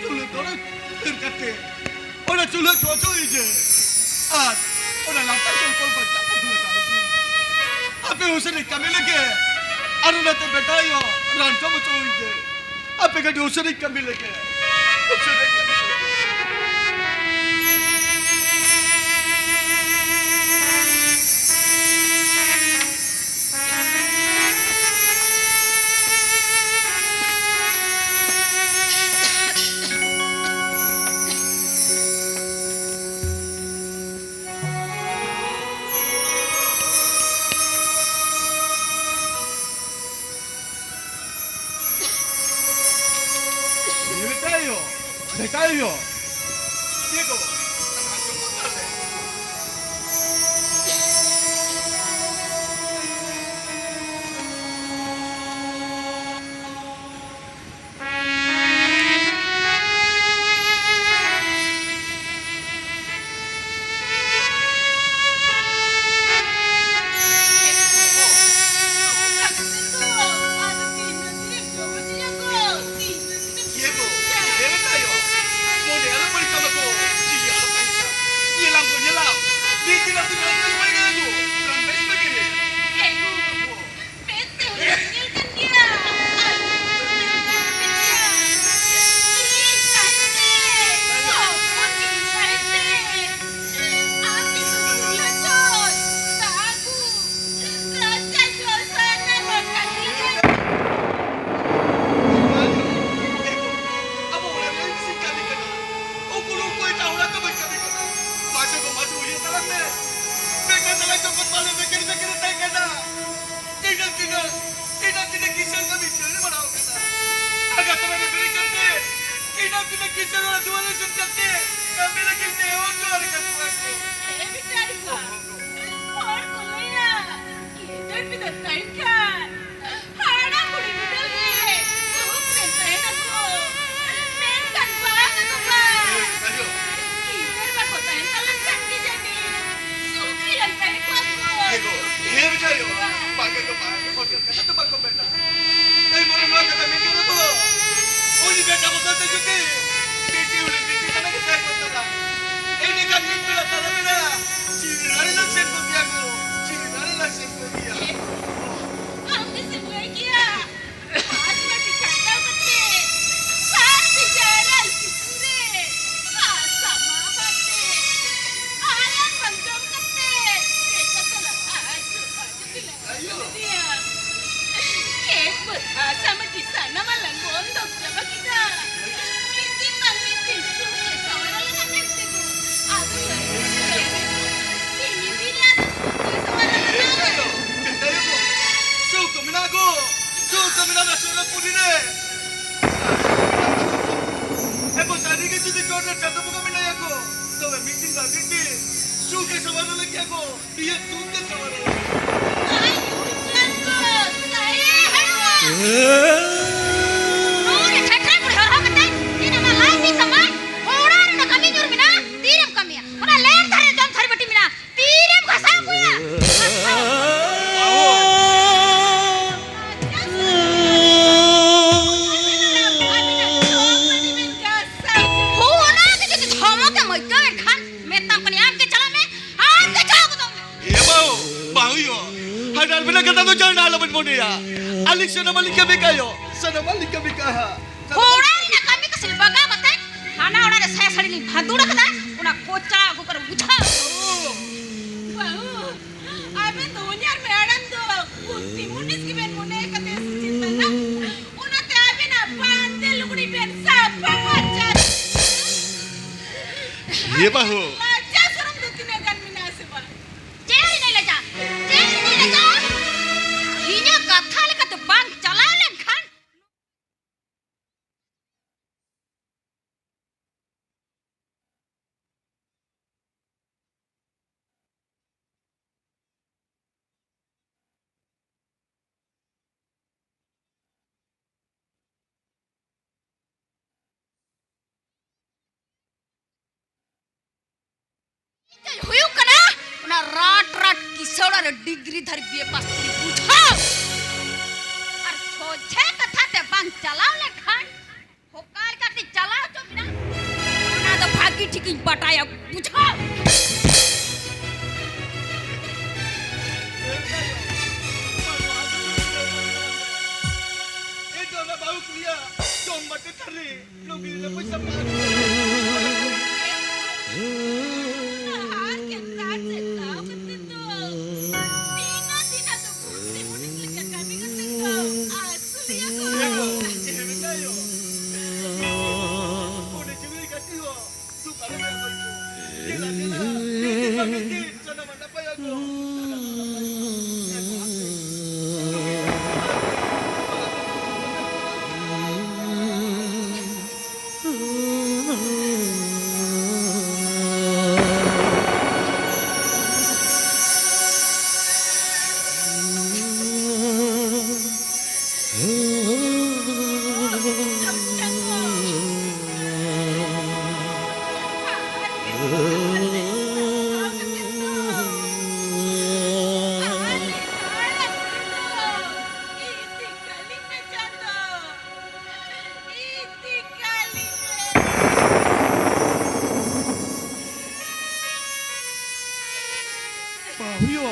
ᱪᱩᱞᱦᱟᱹ ᱛᱚᱨᱚᱡ ᱦᱟᱹᱨ ᱠᱟᱛᱮ, ᱚᱱᱟ ᱪᱩᱞᱦᱟᱹ ᱪᱷᱚᱸᱪ ᱤᱡᱮ ᱟᱨ ᱚᱱᱟ ᱞᱟᱛᱟᱨ ᱠᱚᱞ ᱠᱚᱞ ᱵᱟᱧᱪᱟᱣ ᱠᱟᱛᱮ ᱞᱟᱜᱟᱣ ᱤᱡᱮ᱾ ᱟᱯᱮ ᱩᱥᱟᱹᱨᱟ ᱠᱟᱹᱢᱤ ᱞᱮᱜᱮ ᱟᱨ ᱚᱱᱟᱛᱮ ᱵᱮᱴᱟ ᱟᱭᱳ ᱨᱟᱱ ᱡᱚᱢ ᱦᱚᱪᱚ ᱤᱡᱮ᱾ ᱟᱯᱮ ᱠᱟᱹᱴᱤᱡ ᱩᱥᱟᱹᱨᱟᱧ ᱠᱟᱹᱢᱤ ᱞᱮᱜᱮ᱾ ᱩᱥᱟᱹᱨᱟᱧ ᱠᱟᱹᱢᱤ ᱞᱮᱜᱮ᱾ ᱵᱮᱴᱟ ᱟᱭᱳ, ᱵᱮᱴᱟ ᱟᱭᱳ᱾ ᱪᱮᱫ ᱠᱚ? ᱮᱜᱳ, ᱢᱮᱫ ᱛᱮ ᱦᱚᱸ ᱧᱮᱞ ᱠᱟᱱ ᱜᱮᱭᱟ᱾ ᱟᱨ ᱞᱩᱛᱩᱨ ᱛᱮ ᱦᱚᱸ ᱟᱸᱡᱚᱢ ᱠᱟᱱ ᱜᱮᱭᱟ᱾ ᱤᱧ ᱛᱟᱭᱚᱢ ᱛᱮ, ᱦᱚᱯᱚᱱ ᱜᱮ ᱤᱧ ᱛᱟᱭᱚᱢ ᱛᱮ᱾ ᱟᱢ ᱜᱮ ᱥᱩᱫᱷᱩ ᱞᱚᱥᱚᱫ, ᱫᱟᱜ ᱟᱹᱜᱩ, ᱨᱟᱪᱟ ᱡᱚᱜ ᱥᱟᱱᱟᱢ ᱦᱚᱲ ᱠᱟᱹᱢᱤ ᱞᱟᱹᱜᱤᱫ᱾ ᱟᱵᱚ ᱚᱲᱟᱜ ᱨᱮ ᱤᱥᱤᱱ ᱠᱟᱹᱢᱤ ᱠᱟᱱᱟ᱾ ᱩᱱᱠᱩ ᱞᱩᱲ ᱠᱚ ᱮᱴᱟᱜ ᱚᱲᱟᱜ ᱠᱚ ᱵᱟᱹᱧ ᱠᱟᱹᱢᱤ ᱠᱟᱱᱟ᱾ ᱢᱟᱡᱷᱮ ᱠᱚ ᱢᱟᱡᱷᱮ ᱩᱭᱦᱟᱹᱨ ᱛᱟᱞᱟᱝ ᱢᱮ᱾ ᱵᱮᱠᱟᱨ ᱛᱟᱞᱟᱝ ᱡᱚᱠᱷᱚᱱ ᱵᱟᱞᱮ ᱵᱮᱠᱟᱨ ᱵᱮᱠᱟᱨ ᱛᱟᱦᱮᱸ ᱠᱟᱱᱟ᱾ ᱛᱤᱱᱟᱹᱜ ᱛᱤᱱᱟᱹᱜ, ᱛᱤᱱᱟᱹᱜ ᱛᱤᱱᱟᱹᱜ ᱠᱤᱥᱟᱹᱬ ᱠᱟᱹᱢᱤ ᱪᱷᱟᱹᱲ ᱵᱟᱲᱟᱣ ᱠᱟᱫᱟ᱾ ᱟᱜᱟ ᱛᱚᱨᱟ ᱨᱮ ᱵᱮᱨᱮᱫ ᱠᱟᱛᱮ, ᱛᱤᱱᱟᱹᱜ ᱛᱤᱱᱟᱹᱜ ᱠᱤᱥᱟᱹᱬ ᱚᱲᱟᱜ ᱫᱩᱣᱟᱹᱨ ᱨᱮ ᱥᱮᱱ ᱠᱟᱛᱮ, ᱠᱟᱹᱢᱤ ᱞᱟᱹᱜᱤᱫ ᱱᱮᱦᱚᱨ ᱡᱚᱦᱟᱨ ᱠᱟᱠᱚᱣᱟ ᱠᱚ᱾ ᱮ ᱵᱮᱴᱟ ᱨᱮ ᱵᱟ, ᱦᱚᱲ ᱠᱚ ᱞᱟᱹᱭᱟ, ᱜᱤᱫᱟᱹᱨ ᱯᱤᱫᱟᱹᱨ ᱛᱟᱦᱮᱱ ᱠᱷᱟᱱ, ᱦᱟᱲᱟᱢ ᱵᱩᱲᱦᱤ ᱵᱤᱫᱟᱹᱞ ᱨᱮ, ᱥᱩᱠ ᱨᱮ ᱛᱟᱦᱮᱱᱟᱠᱚ᱾ ᱢᱮᱱᱠᱷᱟᱱ ᱵᱟᱝ ᱟᱠᱚ ᱵᱟᱝ᱾ ᱜᱤᱫᱟᱹᱨ ᱵᱟᱠᱚ ᱛᱟᱦᱮᱱ ᱛᱟᱞᱟᱝ ᱠᱷᱟᱱ ᱜᱮ ᱡᱟᱹᱱᱤᱡ, ᱥᱩᱠ ᱨᱮ ᱛᱟᱦᱮᱸ ᱠᱚᱜᱼᱟ ᱠᱚ᱾ ᱮ ᱜᱚ, ᱦᱮᱸ ᱵᱮᱴᱟ ᱨᱮ ᱵᱟ, ᱵᱟᱝ ᱟᱠᱚ ᱵᱟᱝ, ᱦᱚᱲ ᱠᱟᱛᱷᱟ ᱫᱚ ᱵᱟᱠᱚ ᱢᱮᱱᱟ᱾ ᱮᱭ ᱢᱚᱱᱮ ᱱᱚᱣᱟ ᱠᱟᱛᱷᱟ ᱢᱮᱱ ᱠᱮᱫᱟ ᱛᱚ, ᱩᱱᱤ ᱵᱮᱴᱟ ᱵᱚᱫᱚᱞ ᱛᱮ ᱡᱩᱫᱤ ᱵᱤᱴᱤ ᱩᱱᱤ ᱵᱤᱴᱤ ᱠᱟᱱᱟ ᱠᱟᱛᱷᱟ ᱠᱚ ᱛᱟᱞᱟ, ᱮᱸᱰᱮᱠᱷᱟᱱ ᱢᱤᱫ ᱵᱮᱲᱟ ᱛᱟᱞᱟ ᱵᱮᱲᱟ ᱡᱤᱣᱤ ᱱᱟᱹᱲᱤ ᱞᱟᱝ ᱥᱮᱱ ᱠᱚᱜ ᱜᱮᱭᱟ ᱜᱚ, ᱡᱤᱣᱤ ᱱᱟᱹᱲᱤ ᱞᱟᱝ ᱥᱮᱱ ᱠᱚᱜ ᱜᱮᱭᱟ᱾ ᱟᱢ ᱜᱮᱥᱮᱢ ᱞᱟᱹᱭ ᱠᱮᱭᱟ, ᱦᱟᱛ ᱢᱟᱹᱴᱤ ᱠᱷᱟᱴᱟᱣ ᱠᱟᱛᱮ, ᱥᱟᱨ ᱵᱤᱪᱟᱹᱨ ᱟᱨ ᱥᱤᱛᱩᱝ ᱨᱮ, ᱦᱟᱥᱟ ᱢᱟ ᱵᱟᱛᱮ, ᱟᱞᱟᱝ ᱵᱟᱝ ᱡᱚᱢ ᱠᱟᱛᱮ, ᱪᱮᱫ ᱠᱟᱛᱮ ᱞᱟᱝ ᱟᱹᱥᱩᱞᱚᱜᱼᱟ? ᱮ ᱵᱟᱹᱫᱷᱟ ᱥᱟᱢᱟᱴᱤ ᱥᱟᱱᱟᱢᱟᱜ ᱞᱟᱝ ᱵᱚᱱᱫᱚ ᱪᱟᱵᱟ ᱠᱮᱫᱟ᱾ ᱢᱤᱫ ᱫᱤᱱ ᱵᱟᱝ ᱢᱤᱫ ᱫᱤᱱ ᱥᱩᱠ ᱞᱮ ᱥᱟᱶᱟᱨ ᱟᱞᱟᱝ ᱦᱟᱸᱜ ᱢᱮᱱᱛᱮ ᱜᱳ᱾ ᱟᱫᱚ ᱞᱟᱹᱭ ᱢᱮ, ᱛᱤᱱ ᱫᱤᱱ ᱨᱮ ᱟᱫᱚ ᱥᱩᱠ ᱞᱮ ᱥᱟᱶᱟᱨ ᱟᱞᱟᱝ ᱦᱟᱸᱜ? ᱥᱩᱠ ᱢᱮᱱᱟᱜ ᱜᱳ, ᱥᱩᱠ ᱢᱮᱱᱟᱜ ᱥᱩᱨ ᱯᱩᱨᱤ ᱨᱮ᱾ ᱮ ᱜᱳ, ᱥᱟᱹᱨᱤ ᱜᱮ ᱡᱩᱫᱤ ᱪᱚᱴ ᱨᱮ ᱪᱟᱸᱫᱚ ᱵᱚᱸᱜᱟ ᱢᱮᱱᱟᱭᱟ ᱜᱳ, ᱛᱚᱵᱮ ᱢᱤᱫ ᱫᱤᱱ ᱵᱟᱝ ᱢᱤᱫ ᱫᱤᱱ ᱥᱩᱠ ᱞᱮ ᱥᱟᱶᱟᱨ ᱟᱞᱟᱝ ᱜᱮᱭᱟ ᱜᱳ᱾ ᱤᱭᱟᱹ ᱛᱩᱢ ᱛᱮ ᱥᱟᱶᱟᱨ ᱟᱞᱟᱝ᱾ ᱱᱚᱣᱟ ᱨᱮ ᱪᱷᱟᱴᱨᱟ ᱠᱩᱲᱤ ᱦᱚᱨᱦᱚ ᱠᱟᱛᱮ ᱤᱧ ᱟᱢᱟᱜ ᱞᱟᱡ ᱵᱤ ᱥᱟᱢᱟᱭ, ᱦᱚᱲᱟ ᱨᱮᱱᱟᱜ ᱠᱟᱹᱢᱤ ᱧᱩᱨ ᱢᱮᱱᱟᱜᱼᱟ, ᱛᱤᱨᱮᱢ ᱠᱟᱹᱢᱤᱭᱟ? ᱚᱱᱟ ᱞᱮᱱ ᱫᱷᱟᱨᱮ ᱡᱚᱢ ᱛᱷᱟᱹᱨᱤ ᱵᱟᱹᱴᱤ ᱢᱮᱱᱟᱜᱼᱟ, ᱛᱤᱨᱮᱢ ᱜᱷᱟᱥᱟᱣ ᱟᱹᱜᱩᱭᱟ? ᱦᱳ, ᱚᱱᱟ ᱜᱮ ᱡᱩᱫᱤ ᱫᱷᱚᱢᱚᱠ ᱮᱢ ᱟᱹᱭᱠᱟᱹᱣ ᱮᱱ ᱠᱷᱟᱱ, ᱢᱮᱛᱟᱢ ᱠᱟᱹᱱᱟᱹᱧ, ᱟᱢ ᱜᱮ ᱪᱟᱞᱟᱜ ᱢᱮ, ᱟᱢ ᱜᱮ ᱪᱟᱞᱟᱜ ᱢᱮ᱾ ᱟᱭᱳ, ᱦᱟᱰᱟᱞ ᱵᱮᱱᱟ ᱠᱟᱛᱷᱟ ᱫᱚ ᱡᱟᱦᱟᱱ ᱟᱞᱚᱵᱮᱱ ᱢᱚᱱᱮᱭᱟ᱾ ᱟᱹᱞᱤᱧ ᱥᱟᱱᱟᱢᱟᱜ ᱞᱤᱧ ᱠᱟᱹᱢᱤ ᱠᱟᱜᱼᱟ ᱭᱳ, ᱥᱟᱱᱟᱢᱟᱜ ᱞᱤᱧ ᱠᱟᱹᱢᱤ ᱠᱟᱜᱼᱟ ᱦᱟᱸᱜ᱾ ᱦᱚᱲᱟᱜ ᱨᱮᱱᱟᱜ ᱠᱟᱹᱢᱤ ᱠᱟᱹᱥᱱᱤ ᱵᱟᱜᱟᱣ ᱠᱟᱛᱮ ᱦᱟᱱᱟ ᱚᱲᱟᱜ ᱨᱮ ᱥᱟᱭᱟ ᱥᱟᱹᱲᱤ ᱞᱤᱧ ᱵᱷᱟᱸᱫᱩᱲ ᱟᱠᱟᱫᱟ, ᱚᱱᱟ ᱠᱚᱪᱟ ᱟᱹᱜᱩ ᱠᱟᱨ ᱵᱩᱡᱷᱟᱹᱣ᱾ ᱵᱟᱹᱦᱩ, ᱟᱵᱮᱱ ᱫᱚ ᱦᱚᱧᱦᱟᱨ ᱢᱮᱰᱟᱢ ᱫᱚ ᱵᱩᱫᱽᱫᱷᱤ ᱢᱩᱱᱤᱥ ᱜᱮᱵᱮᱱ ᱢᱚᱱᱮ ᱠᱟᱫᱮᱭᱟ ᱥᱮ ᱪᱮᱫ ᱞᱮᱠᱟ? ᱚᱱᱟᱛᱮ ᱟᱵᱮᱱᱟᱜ ᱵᱟᱸᱫᱮ ᱞᱩᱜᱽᱲᱤ ᱵᱮᱱ ᱥᱟᱯᱷᱟ ᱯᱷᱟᱨᱪᱟ᱾ ᱤᱭᱟᱹ ᱵᱟᱹᱦᱩ᱾ ᱞᱟᱡᱟ ᱥᱚᱨᱚᱢ ᱫᱚ ᱛᱤᱱᱟᱹᱜ ᱜᱟᱱ ᱢᱮᱱᱟᱜᱼᱟ ᱥᱮ ᱵᱟᱝ? ᱪᱮᱫ ᱤᱧ ᱞᱟᱹᱭ ᱞᱮᱫᱟ? ᱪᱮᱫ ᱤᱧ ᱞᱟᱹᱭ ᱞᱮᱫᱟ? ᱤᱧᱟᱹᱜ ᱠᱟᱛᱷᱟ ᱞᱮᱠᱟᱛᱮ ᱵᱟᱝ ᱪᱟᱞᱟᱣ ᱞᱮᱱᱠᱷᱟᱱ᱾ ᱪᱮᱫ ᱦᱩᱭᱩᱜ ᱠᱟᱱᱟ? ᱚᱱᱟ ᱨᱟᱴ ᱨᱟᱴ ᱠᱤᱥᱟᱹᱲ ᱟᱨ ᱰᱤᱜᱽᱨᱤ ᱫᱷᱟᱨᱤ ᱵᱤᱭᱮ ᱯᱟᱥ ᱠᱩᱲᱤ ᱵᱩᱡᱷᱟᱹᱣ᱾ ᱟᱨ ᱥᱚᱡᱷᱮ ᱠᱟᱛᱷᱟ ᱛᱮ ᱵᱟᱝ ᱪᱟᱞᱟᱣ ᱞᱮᱠᱷᱟᱱ ᱚᱠᱟ ᱞᱮᱠᱟᱛᱮ ᱪᱟᱞᱟᱣ ᱦᱚᱪᱚ ᱵᱤᱱᱟ? ᱚᱱᱟ ᱫᱚ ᱵᱷᱟᱹᱜᱤ ᱴᱷᱤᱠᱤᱧ ᱵᱟᱰᱟᱭᱟ, ᱵᱩᱡᱷᱟᱹᱣ? ᱮ ᱫᱚ ᱚᱱᱟ ᱵᱟᱹᱦᱩ ᱠᱩᱲᱤᱭᱟᱜ ᱡᱚᱢ ᱵᱟᱹᱴᱤ ᱛᱷᱟᱹᱨᱤ ᱞᱩᱜᱽᱲᱤ ᱞᱟᱯᱚ ᱥᱟᱯᱷᱟ ᱟᱹᱜᱩ ᱠᱟᱛᱮ᱾ ᱟᱨ ᱠᱮᱱᱫᱟ ᱪᱮᱫ ᱫᱟᱣ ᱠᱟᱛᱮ ᱫᱚ ᱫᱤᱱᱟᱹ ᱫᱤᱱᱟᱹ ᱫᱚ ᱵᱩᱫᱽᱫᱷᱤ ᱢᱩᱱᱤᱥ ᱞᱮᱠᱟ ᱠᱟᱹᱢᱤ ᱠᱟᱛᱮ ᱫᱚ ᱟᱹᱥᱩᱞᱮᱭᱟ ᱠᱚ᱾ ᱮ ᱜᱚ, ᱪᱮᱫ ᱮᱢ ᱢᱮᱱᱫᱟ ᱭᱳ? ᱩᱱᱤ ᱡᱩᱜᱤ ᱜᱟᱛᱮ ᱦᱚᱸ ᱫᱩᱠ ᱟᱞᱚᱢ ᱟᱹᱭᱠᱟᱹᱣ᱾ ᱫᱮᱞᱟ, ᱫᱮᱞᱟ, ᱢᱤᱫ ᱫᱤᱱ ᱵᱟᱝ ᱢᱤᱫ ᱫᱤᱱ ᱥᱟᱱᱟᱢᱟᱜ ᱱᱟᱯᱟᱭᱚᱜ ᱜᱚ᱾ ᱵᱟᱹᱦᱩᱭᱳ᱾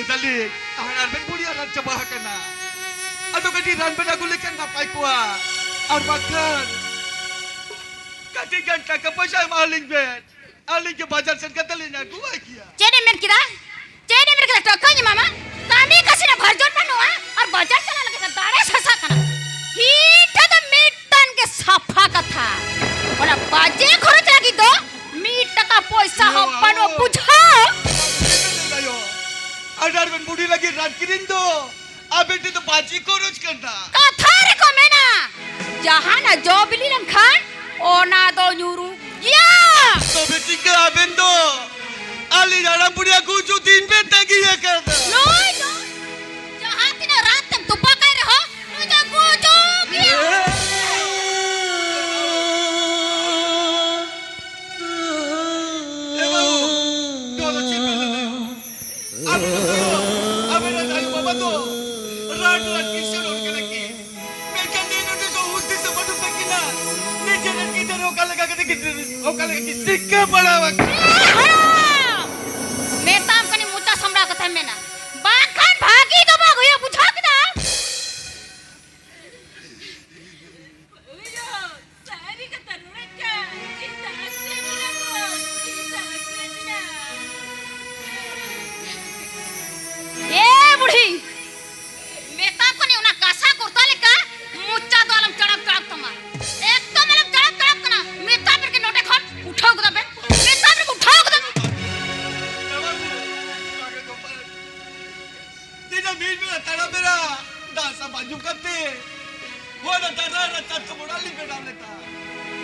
ᱫᱟᱞᱤᱧ, ᱟᱨ ᱟᱵᱮᱱ ᱵᱩᱲᱤ ᱟᱨ ᱪᱟᱵᱟ ᱟᱠᱟᱱᱟ᱾ ᱟᱫᱚ ᱠᱟᱹᱴᱤᱡ ᱨᱟᱱ ᱵᱮᱱ ᱟᱹᱜᱩ ᱞᱮᱠᱷᱟᱱ ᱱᱟᱯᱟᱭ ᱠᱚᱜᱼᱟ᱾ ᱟᱨ ᱵᱟᱝᱠᱷᱟᱱ ᱠᱟᱹᱴᱤᱡ ᱜᱟᱱ ᱴᱟᱠᱟ ᱯᱚᱭᱥᱟ ᱮᱢᱟ ᱟᱹᱞᱤᱧ ᱵᱮᱱ, ᱟᱹᱞᱤᱧ ᱜᱮ ᱵᱟᱡᱟᱨ ᱥᱮᱱ ᱠᱟᱛᱮ ᱞᱤᱧ ᱟᱹᱜᱩᱣᱟᱭ ᱠᱮᱭᱟ᱾ ᱪᱮᱫ ᱮᱢ ᱢᱮᱱ ᱠᱮᱫᱟ? ᱪᱮᱫ ᱮᱢ ᱢᱮᱱ ᱠᱮᱫᱟ? ᱴᱟᱠᱟᱧ ᱮᱢᱟᱢᱟ? ᱠᱟᱹᱢᱤ ᱠᱟᱹᱥᱱᱤ ᱵᱷᱟᱨᱡᱚᱱ ᱵᱟᱹᱱᱩᱜᱼᱟ ᱟᱨ ᱵᱟᱡᱟᱨ ᱪᱟᱞᱟᱜ ᱞᱟᱹᱜᱤᱫ ᱫᱟᱲᱮ ᱥᱟᱥᱟᱜ ᱠᱟᱱᱟ᱾ ᱤᱧ ᱴᱷᱮᱱ ᱫᱚ ᱢᱤᱫᱴᱟᱝ ᱜᱮ ᱥᱟᱯᱷᱟ ᱠᱟᱛᱷᱟ, ᱚᱱᱟ ᱵᱟᱡᱮ ᱠᱷᱚᱨᱚᱪ ᱞᱟᱹᱜᱤᱫ ᱫᱚ ᱢᱤᱫ ᱴᱟᱠᱟ ᱯᱚᱭᱥᱟ ᱦᱚᱸ ᱵᱟᱹᱱᱩᱜᱼᱟ, ᱵᱩᱡᱷᱟᱹᱣ? ᱟᱨ ᱟᱵᱮᱱ ᱵᱩᱰᱷᱤ ᱞᱟᱹᱜᱤᱫ ᱨᱟᱱ ᱠᱤᱨᱤᱧ ᱫᱚ ᱟᱵᱮᱱ ᱴᱷᱮᱱ ᱫᱚ ᱵᱟᱡᱮ ᱠᱷᱚᱨᱚᱪ ᱠᱟᱱᱟ᱾ ᱠᱟᱛᱷᱟ ᱨᱮᱠᱚ ᱢᱮᱱᱟ, ᱡᱟᱦᱟᱱᱟᱜ ᱡᱚ ᱵᱤᱞᱤ ᱞᱮᱱᱠᱷᱟᱱ ᱚᱱᱟ ᱫᱚ ᱧᱩᱨᱩᱜ ᱜᱮᱭᱟ᱾ ᱛᱚᱵᱮ ᱪᱤᱠᱟᱹ ᱟᱵᱮᱱ ᱫᱚ ᱟᱹᱞᱤᱧ ᱦᱟᱲᱟᱢ ᱵᱩᱲᱦᱤᱭᱟᱜ ᱜᱩᱡᱩᱜ ᱫᱤᱱ ᱵᱮᱱ ᱛᱟᱺᱜᱤ ᱟᱠᱟᱫᱟ? ᱱᱩᱭ ᱫᱚ ᱡᱟᱦᱟᱸ ᱛᱤᱱᱟᱹᱜ ᱨᱟᱱ ᱛᱮᱢ ᱛᱚᱯᱟ ᱠᱟᱭ ᱨᱮᱦᱚᱸ, ᱱᱩᱭ ᱫᱚ ᱜᱩᱡᱩᱜ ᱜᱮᱭᱟ᱾ ᱮ ᱵᱟᱹᱵᱩ, ᱱᱚᱣᱟ ᱫᱚ ᱪᱮᱫ ᱵᱮᱱ ᱞᱟᱹᱭᱫᱟ? ᱟᱵᱚ ᱫᱚ, ᱟᱵᱮᱱ ᱨᱮᱱ ᱟᱭᱳ ᱵᱟᱵᱟ ᱫᱚ ᱨᱟᱱ ᱨᱟᱱ ᱠᱤᱥᱟᱹᱬ ᱦᱚᱲ ᱠᱟᱱᱟ ᱠᱤᱱ᱾ ᱢᱮᱱᱠᱷᱟᱱ ᱱᱤᱭᱟᱹ ᱱᱚᱰᱮ ᱫᱚ ᱦᱩᱥ ᱫᱤᱥᱟᱹ ᱵᱟᱹᱱᱩᱜ ᱛᱟᱹᱠᱤᱱᱟ᱾ ᱱᱤᱡᱮᱨ ᱨᱮᱱ ᱜᱤᱫᱟᱹᱨ ᱚᱠᱟ ᱞᱮᱠᱟ ᱠᱟᱛᱮ ᱜᱤᱫᱟᱹᱨ, ᱚᱠᱟ ᱞᱮᱠᱟ ᱠᱤᱱ ᱥᱤᱠᱷᱟᱹ ᱵᱟᱲᱟ ᱟᱠᱟᱱᱟ᱾ ᱮ ᱦᱟᱲᱟᱢ! ᱢᱮᱛᱟᱢ ᱠᱟᱹᱱᱟᱹᱧ ᱢᱚᱪᱟ ᱥᱟᱢᱲᱟᱣ ᱠᱟᱛᱷᱟᱭ ᱢᱮᱱᱟ᱾ ᱵᱟᱝᱠᱷᱟᱱ ᱵᱷᱟᱹᱜᱤ ᱫᱚ ᱵᱟᱝ ᱦᱩᱭᱩᱜᱼᱟ, ᱵᱩᱡᱷᱟᱹᱣ ᱠᱮᱫᱟ? ᱥᱟᱹᱨᱤ ᱠᱟᱛᱷᱟ ᱨᱚᱲᱮᱫ ᱠᱟᱱ, ᱪᱮᱫᱟᱜ ᱥᱮ ᱢᱮᱱᱟ ᱠᱚ, ᱪᱮᱫᱟᱜ ᱥᱮ ᱢᱮᱱᱟ? ᱮ ᱵᱩᱲᱦᱤ, ᱢᱮᱛᱟᱢ ᱠᱟᱹᱱᱟᱹᱧ ᱚᱱᱟ ᱠᱟᱥᱟ ᱠᱚᱨᱛᱟ ᱞᱮᱠᱟ ᱢᱚᱪᱟ ᱫᱚ ᱟᱞᱚᱢ ᱪᱟᱲᱟᱯ ᱪᱟᱲᱟᱯ ᱛᱟᱢᱟ᱾ ᱮᱠᱫᱚᱢ ᱟᱞᱚᱢ ᱪᱟᱲᱟᱯ ᱪᱟᱲᱟᱯ ᱠᱟᱱᱟ᱾ ᱢᱮᱛᱟᱢ ᱠᱟᱹᱱᱟᱹᱧ ᱱᱚᱰᱮ ᱠᱷᱚᱱ ᱩᱴᱷᱟᱹᱣ ᱜᱚᱫᱚᱜ ᱢᱮ᱾ ᱢᱮᱛᱟᱢ ᱠᱟᱹᱱᱟᱹᱧ ᱩᱴᱷᱟᱹᱣ ᱜᱚᱫᱚᱜ ᱢᱮ᱾ ᱛᱤᱱᱟᱹᱜ ᱢᱤᱫ ᱵᱮᱲᱟ ᱛᱟᱨᱟ ᱵᱮᱲᱟ ᱫᱟᱜ ᱥᱟᱯᱷᱟ ᱧᱩ ᱠᱟᱛᱮ, ᱦᱚᱲ ᱫᱟᱨᱟ ᱨᱮ ᱪᱟᱨ ᱪᱚᱯᱚᱲ ᱟᱹᱞᱤᱧ ᱵᱮᱱᱟᱣ ᱞᱮᱫᱟ᱾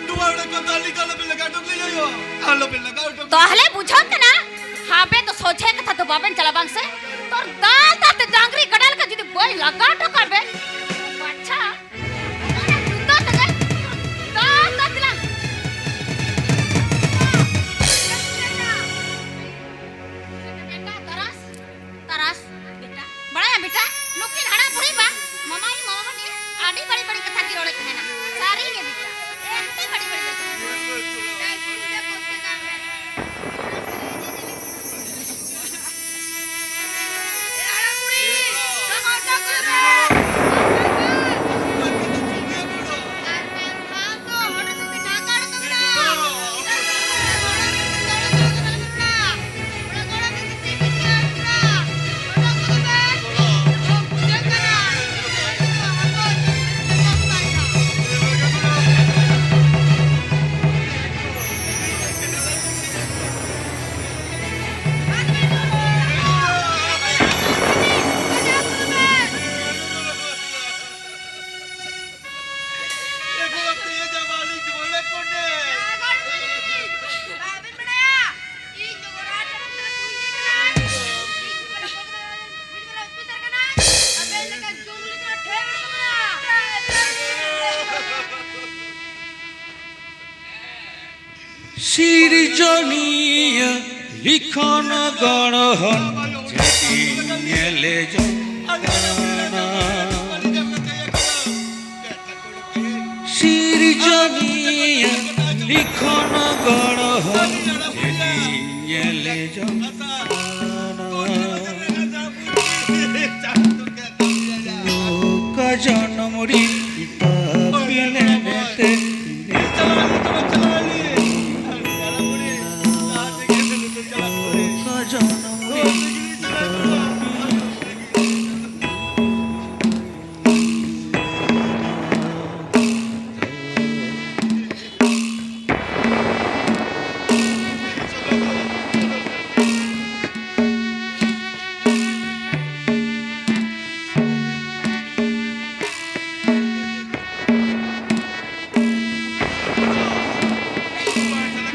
ᱱᱚᱣᱟ ᱚᱲᱟᱜ ᱠᱚᱫᱚ ᱟᱹᱞᱤᱧ ᱫᱚ ᱟᱞᱚᱵᱮᱱ ᱞᱟᱜᱟ ᱦᱚᱴᱚ ᱠᱟᱹᱞᱤᱧᱟ ᱭᱳ᱾ ᱟᱞᱚᱵᱮᱱ ᱞᱟᱜᱟ ᱦᱚᱴᱚ ᱠᱟᱹᱞᱤᱧᱟ᱾ ᱛᱟᱦᱞᱮ ᱵᱩᱡᱷᱟᱹᱣ ᱠᱟᱱᱟ, ᱦᱟᱯᱮ ᱛᱚ ᱥᱚᱡᱷᱮ ᱠᱟᱛᱷᱟ ᱫᱚ ᱵᱟᱵᱮᱱ ᱪᱟᱞᱟᱜ ᱵᱟᱝ ᱥᱮ? ᱛᱚᱨ ᱫᱟᱞ ᱫᱟᱞ ᱛᱮ ᱰᱟᱝᱨᱤ ᱠᱟᱰᱟ ᱞᱮᱠᱟ ᱡᱩᱫᱤ ᱵᱟᱹᱧ ᱞᱟᱜᱟ ᱦᱚᱴᱚ ᱠᱟᱜ ᱵᱮᱱ, ᱟᱪᱪᱷᱟ, ᱚᱱᱟ ᱡᱩᱛᱟᱹ ᱛᱮᱜᱮ ᱫᱟᱞ ᱫᱟᱞ ᱛᱮᱞᱟᱝ᱾ ᱛᱟᱨᱟᱥ᱾ ᱛᱟᱨᱟᱥ, ᱵᱮᱴᱟ, ᱵᱟᱲᱟᱭᱟᱢ ᱵᱮᱴᱟ, ᱱᱩᱠᱤᱱ ᱦᱟᱲᱟᱢ ᱵᱩᱲᱦᱤ ᱵᱟ, ᱢᱟᱢᱟᱭ ᱢᱟᱢᱟ ᱵᱟ ᱱᱤᱭᱟᱹ ᱟᱹᱰᱤ ᱵᱟᱹᱲᱤᱡ ᱵᱟᱹᱲᱤᱡ ᱠᱟᱛᱷᱟ ᱠᱤᱱ ᱨᱚᱲᱮᱫ ᱛᱟᱦᱮᱱᱟ᱾ ᱥᱟᱹᱨᱤ ᱜᱮ ᱵᱮᱴᱟ, ᱮᱠᱫᱚᱢ ᱟᱹᱰᱤ ᱵᱟᱹᱲᱤᱡ ᱵᱟᱹᱲᱤᱡ ᱠᱟᱛᱷᱟ᱾ ᱥᱤᱨᱡᱚᱱᱤᱭᱟᱹ ᱞᱤᱠᱷᱚᱱ ᱜᱚᱲᱦᱚᱱ ᱪᱮᱫ ᱤᱧ ᱧᱮᱞ ᱡᱚᱝ ᱠᱟᱱᱟ᱾ ᱥᱤᱨᱡᱚᱱᱤᱭᱟᱹ ᱞᱤᱠᱷᱚᱱ ᱜᱚᱲᱦᱚᱱ ᱪᱮᱫ ᱤᱧ ᱧᱮᱞ ᱡᱚᱝ ᱠᱟᱱᱟ᱾ ᱚᱠᱟ ᱡᱚᱱᱚᱢ ᱨᱤᱧ ᱯᱟᱯᱤ ᱞᱮᱱᱛᱮ ᱚᱠᱟ ᱡᱚᱱᱚᱢ ᱨᱤᱧ ᱯᱟᱯᱤ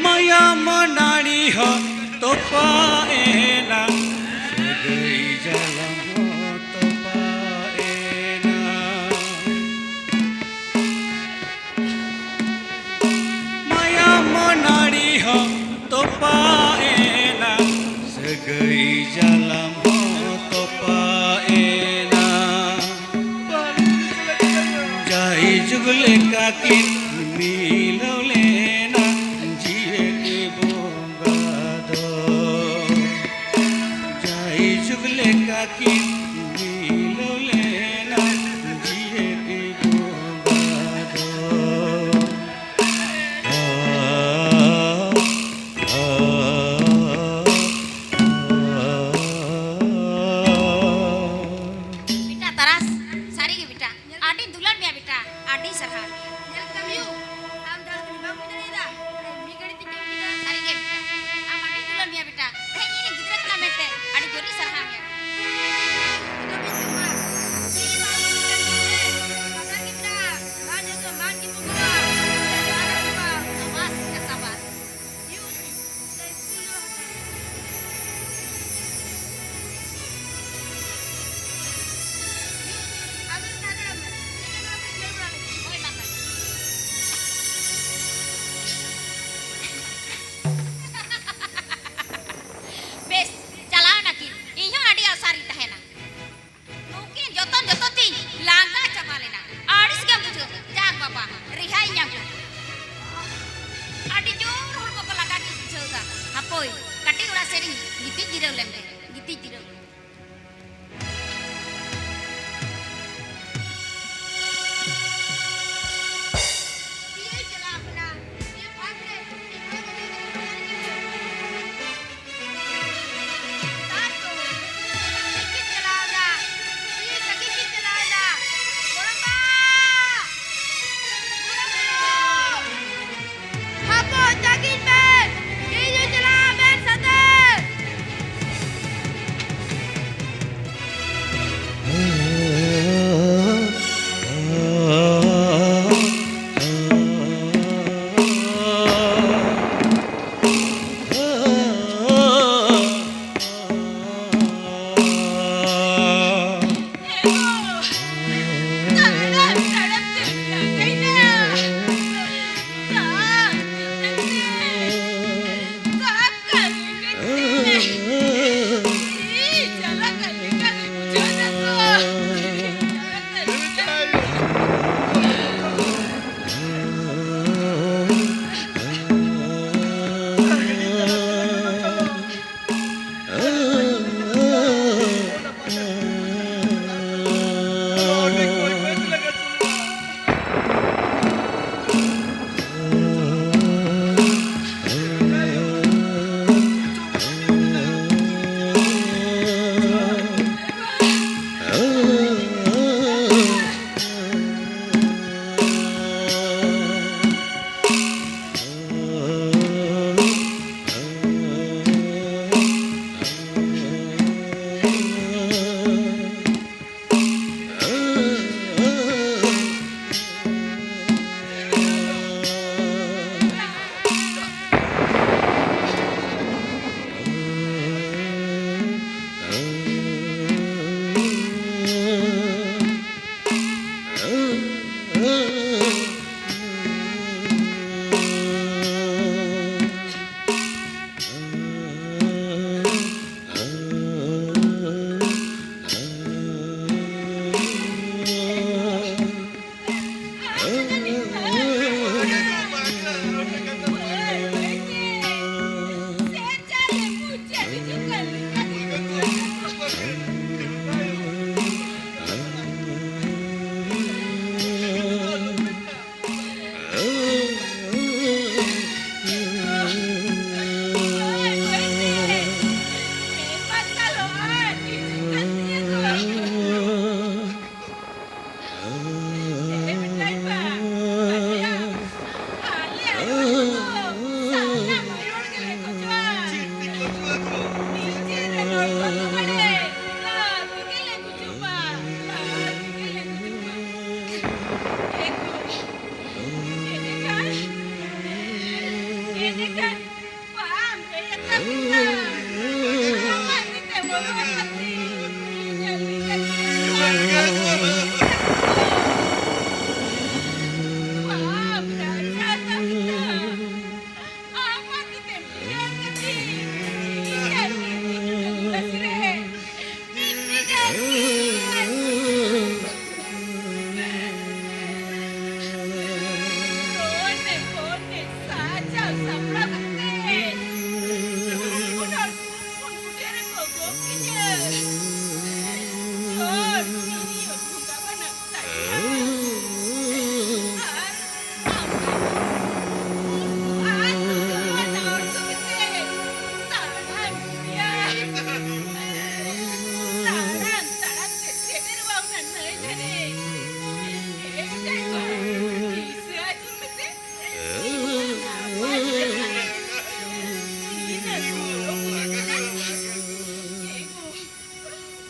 ᱢᱟᱭᱟᱢ ᱱᱟᱹᱲᱤ ᱦᱚᱸ ᱛᱚᱯᱟ ᱮᱱᱟ, ᱥᱟᱹᱜᱟᱹᱭ ᱡᱟᱞᱟᱢ ᱦᱚᱸ ᱛᱚᱯᱟ ᱮᱱᱟ᱾ ᱢᱟᱭᱟᱢ ᱱᱟᱹᱲᱤ ᱦᱚᱸ ᱛᱚᱯᱟ ᱮᱱᱟ, ᱥᱟᱹᱜᱟᱹᱭ ᱡᱟᱞᱟᱢ ᱦᱚᱸ ᱛᱚᱯᱟ ᱮᱱᱟ᱾ ᱡᱟᱭ ᱡᱩᱜᱽ ᱞᱮᱠᱟ ᱠᱤᱱ ᱢᱤᱞᱟᱹᱣ ᱞᱮᱱᱟ ᱡᱤᱭᱟᱹᱲ ᱵᱚᱸᱜᱟ ᱫᱚ᱾ ᱡᱟᱭ ᱡᱩᱜᱽ ᱞᱮᱠᱟ ᱠᱤᱱ ᱢᱤᱞᱟᱹᱣ ᱞᱮᱱᱟ ᱡᱤᱭᱟᱹᱲ ᱵᱚᱸᱜᱟ ᱫᱚ᱾ ᱟ, ᱟ, ᱟ᱾ ᱵᱮᱴᱟ ᱛᱟᱨᱟᱥ, ᱥᱟᱹᱨᱤ ᱜᱮ ᱵᱮᱴᱟ, ᱟᱹᱰᱤᱧ ᱫᱩᱞᱟᱹᱲ ᱢᱮᱭᱟ ᱵᱮᱴᱟ, ᱟᱹᱰᱤ ᱥᱟᱨᱦᱟᱣ᱾ ᱧᱮᱞ ᱠᱮᱫᱟᱢ ᱭᱩ, ᱟᱢ ᱡᱟᱦᱟᱸ ᱞᱮᱠᱟᱧ ᱵᱟᱢ ᱵᱩᱡᱽ ᱫᱟᱲᱮᱭᱟᱫᱟ, ᱢᱤᱫ ᱜᱷᱟᱹᱲᱤᱡ ᱛᱮᱧ ᱵᱩᱡᱽ ᱠᱮᱫᱟ᱾ ᱥᱟᱹᱨᱤ ᱜᱮ ᱵᱮᱴᱟ, ᱟᱢ ᱟᱹᱰᱤᱧ ᱫᱩᱞᱟᱹᱲ ᱢᱮᱭᱟ ᱵᱮᱴᱟ᱾ ᱛᱮᱦᱮᱧ ᱤᱧ ᱨᱮᱱ ᱜᱤᱫᱽᱨᱟᱹ ᱠᱟᱱᱟ ᱢᱮᱱᱛᱮ ᱟᱹᱰᱤ ᱡᱳᱨᱤᱧ ᱥᱟᱨᱦᱟᱣ ᱢᱮᱭᱟ᱾ ᱟᱹᱰᱤ ᱡᱳᱨ ᱦᱚᱲᱢᱚ ᱠᱚ ᱞᱟᱸᱜᱟ ᱜᱤᱧ ᱵᱩᱡᱷᱟᱹᱣ ᱮᱫᱟ᱾ ᱦᱟᱯᱳᱭ, ᱠᱟᱹᱴᱤᱡ ᱚᱲᱟᱜ ᱥᱮᱫ ᱨᱤᱧ ᱜᱤᱛᱤᱡ ᱡᱤᱨᱟᱹᱣ ᱞᱮᱱ ᱜᱮ, ᱜᱤᱛᱤᱡ ᱡᱤᱨᱟᱹᱣ᱾ ᱦᱟᱯᱳᱭ, ᱛᱟᱹᱜᱤᱧ ᱵᱮᱱ, ᱤᱧ ᱦᱚᱸ ᱪᱟᱞᱟᱜ ᱟᱵᱮᱱ ᱥᱟᱛᱮ᱾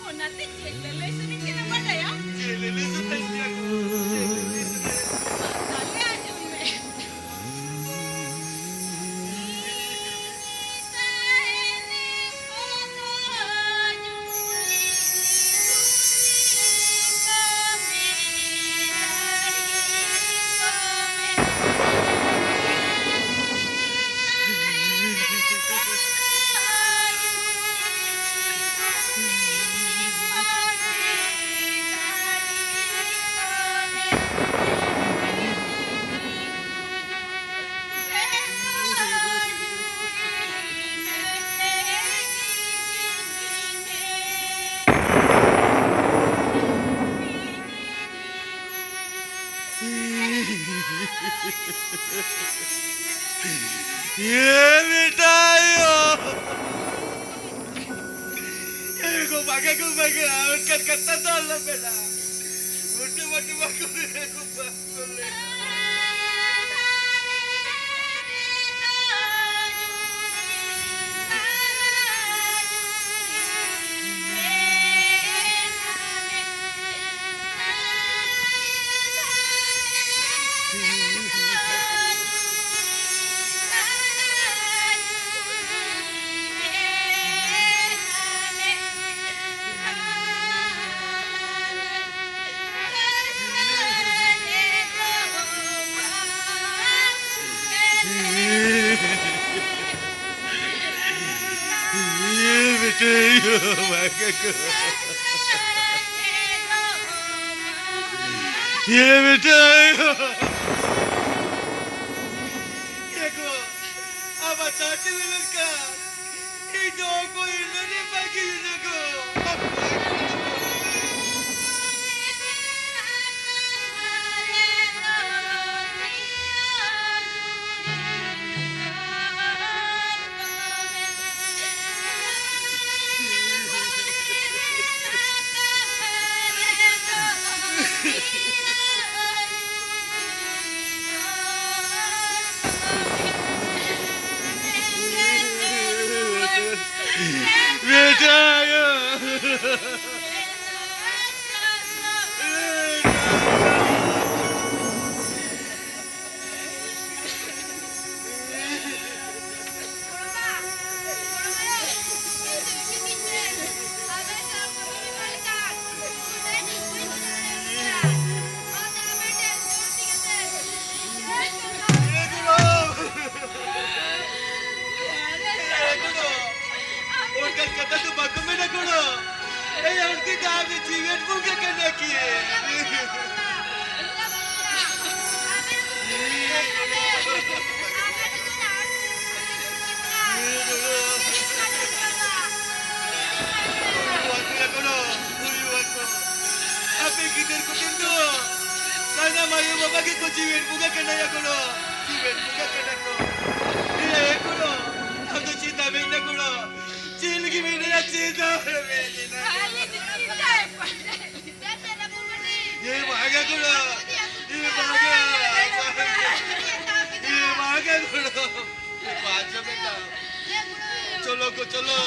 ᱚᱱᱟᱛᱮ ᱪᱮᱫ ᱞᱟᱹᱞᱟᱹᱭ ᱥᱟᱱᱟᱧ ᱠᱟᱱᱟ ᱵᱟᱰᱟᱭᱟ? ᱪᱮᱫ ᱞᱟᱹᱞᱟᱹᱭ ᱥᱟᱱᱟᱧ ᱠᱟᱱᱟ? ᱢᱟ ᱛᱟᱦᱞᱮ ᱟᱸᱡᱚᱢ ᱢᱮ᱾ ᱮ ᱵᱮᱴᱟ ᱟᱭᱳ! ᱮ ᱜᱚ ᱵᱟᱜᱮ ᱜᱚ ᱵᱟᱜᱮ, ᱚᱱᱠᱟᱱ ᱠᱟᱛᱷᱟ ᱫᱚ ᱟᱞᱚᱢ ᱢᱮᱱᱟ᱾ ᱩᱴᱩ ᱵᱟᱴᱩ ᱵᱟᱠᱚ ᱞᱟᱹᱭᱟ ᱜᱚ ᱵᱟᱠᱚ ᱞᱟᱹᱭᱟ᱾ ᱤᱭᱟᱹ ᱵᱮᱴᱟ, ᱤᱧ ᱫᱚ ᱚᱠᱚᱭ ᱤᱧ ᱫᱚ ᱵᱟᱹᱜᱤ ᱤᱧ ᱫᱚ᱾ बेटा। ᱚᱱᱠᱟᱱ ᱠᱟᱛᱷᱟ ᱫᱚ ᱵᱟᱠᱚ ᱢᱮᱱᱟ ᱜᱚᱲᱚ᱾ ᱮᱭ ᱟᱹᱱᱛᱤ ᱫᱚ ᱟᱢ ᱫᱚ ᱡᱤᱣᱮᱫ ᱵᱚᱸᱜᱟ ᱠᱟᱱᱟ ᱠᱤ? ᱟᱯᱮ ᱜᱤᱫᱟᱹᱨ ᱠᱚᱴᱷᱮᱱ ᱫᱚ ᱥᱟᱱᱟᱢ ᱟᱭᱳ ᱵᱟᱵᱟ ᱜᱮᱠᱚ ᱡᱤᱣᱮᱫ ᱵᱚᱸᱜᱟ ᱠᱟᱱᱟ ᱭᱟ ᱜᱚᱲᱚ᱾ ᱡᱤᱣᱮᱫ ᱵᱚᱸᱜᱟ ᱠᱟᱱᱟ ᱠᱚ᱾ ᱮ ᱜᱚᱲᱚ, ᱟᱢ ᱫᱚ ᱪᱮᱫ ᱫᱟᱢᱮ ᱢᱮᱱᱟᱜ ᱜᱚᱲᱚ? ᱪᱮᱫ ᱞᱟᱹᱜᱤᱫ ᱢᱮᱱᱟᱭᱟ ᱪᱮᱫ ᱫᱟᱢᱮ ᱢᱮᱱᱟᱭᱟ? ᱮ ᱵᱟᱝᱟ ᱜᱚᱲᱚ, ᱮ ᱵᱟᱝᱟ, ᱮ ᱵᱟᱝᱟ ᱜᱚᱲᱚ, ᱮ ᱵᱟᱝᱟ ᱵᱮᱴᱟ᱾ ᱪᱚᱞᱚ ᱜᱚ, ᱪᱚᱞᱚ᱾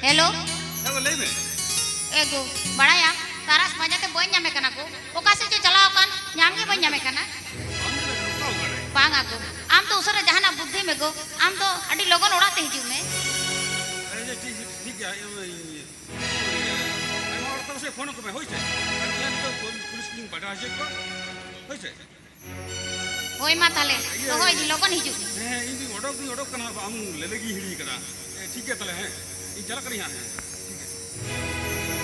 ᱦᱮᱞᱳ᱾ ᱦᱮᱸ ᱜᱳ, ᱞᱟᱹᱭ ᱢᱮ᱾ ᱮ ᱜᱳ, ᱵᱟᱲᱟᱭᱟᱢ, ᱛᱟᱨᱟᱥ ᱯᱟᱸᱡᱟ ᱛᱮ ᱵᱟᱹᱧ ᱧᱟᱢᱮ ᱠᱟᱱᱟ ᱜᱳ᱾ ᱚᱠᱟ ᱥᱮᱫ ᱪᱚ ᱪᱟᱞᱟᱣ ᱟᱠᱟᱱ, ᱧᱟᱢ ᱜᱮ ᱵᱟᱹᱧ ᱧᱟᱢᱮ ᱠᱟᱱᱟ᱾ ᱵᱟᱝ ᱜᱮ ᱚᱠᱟ ᱚᱠᱟᱨᱮ? ᱵᱟᱝᱟ ᱜᱳ, ᱟᱢ ᱫᱚ ᱩᱥᱟᱹᱨᱟ ᱡᱟᱦᱟᱱᱟᱜ ᱵᱩᱫᱽᱫᱷᱤ ᱢᱮ ᱜᱳ᱾ ᱟᱢ ᱫᱚ ᱟᱹᱰᱤ ᱞᱚᱜᱚᱱ ᱚᱲᱟᱜ ᱛᱮ ᱦᱤᱡᱩᱜ ᱢᱮ᱾ ᱟᱪᱪᱷᱟ, ᱴᱷᱤᱠ, ᱴᱷᱤᱠ ᱜᱮᱭᱟ, ᱤᱧ, ᱤᱧ, ᱟᱭᱢᱟ ᱦᱚᱲ ᱛᱟᱠᱚ ᱥᱮᱫ ᱯᱷᱳᱱ ᱟᱠᱚ ᱢᱮ, ᱦᱳᱭ ᱥᱮ? ᱟᱨ ᱤᱧ ᱱᱤᱛᱚᱜ ᱯᱩᱞᱤᱥ ᱠᱚᱧ ᱵᱟᱰᱟᱭ ᱦᱚᱪᱚᱭᱮᱫ ᱠᱚᱣᱟ, ᱦᱳᱭ ᱥᱮ? ᱦᱳᱭ, ᱢᱟ ᱛᱟᱦᱞᱮ, ᱤᱭᱟᱹ, ᱫᱚᱦᱚᱭ ᱫᱤᱧ, ᱞᱚᱜᱚᱱ ᱦᱤᱡᱩᱜ ᱢᱮ᱾ ᱦᱮᱸ, ᱤᱧ ᱫᱩᱧ ᱚᱰᱚᱠ ᱫᱩᱧ ᱚᱰᱚᱠ ᱠᱟᱱᱟ, ᱟᱢ ᱞᱟᱹᱞᱟᱹᱭ ᱜᱮ ᱦᱤᱲᱤᱧ ᱠᱟᱫᱟ᱾ ᱦᱮᱸ, ᱴᱷᱤᱠ ᱜᱮᱭᱟ ᱛᱟᱦᱞᱮ, ᱦᱮᱸ, ᱤᱧ ᱪᱟᱞᱟᱜ ᱠᱟᱹᱱᱟᱹᱧ ᱦᱟᱸᱜ, ᱦᱮᱸ, ᱴᱷᱤᱠ ᱜᱮᱭᱟ᱾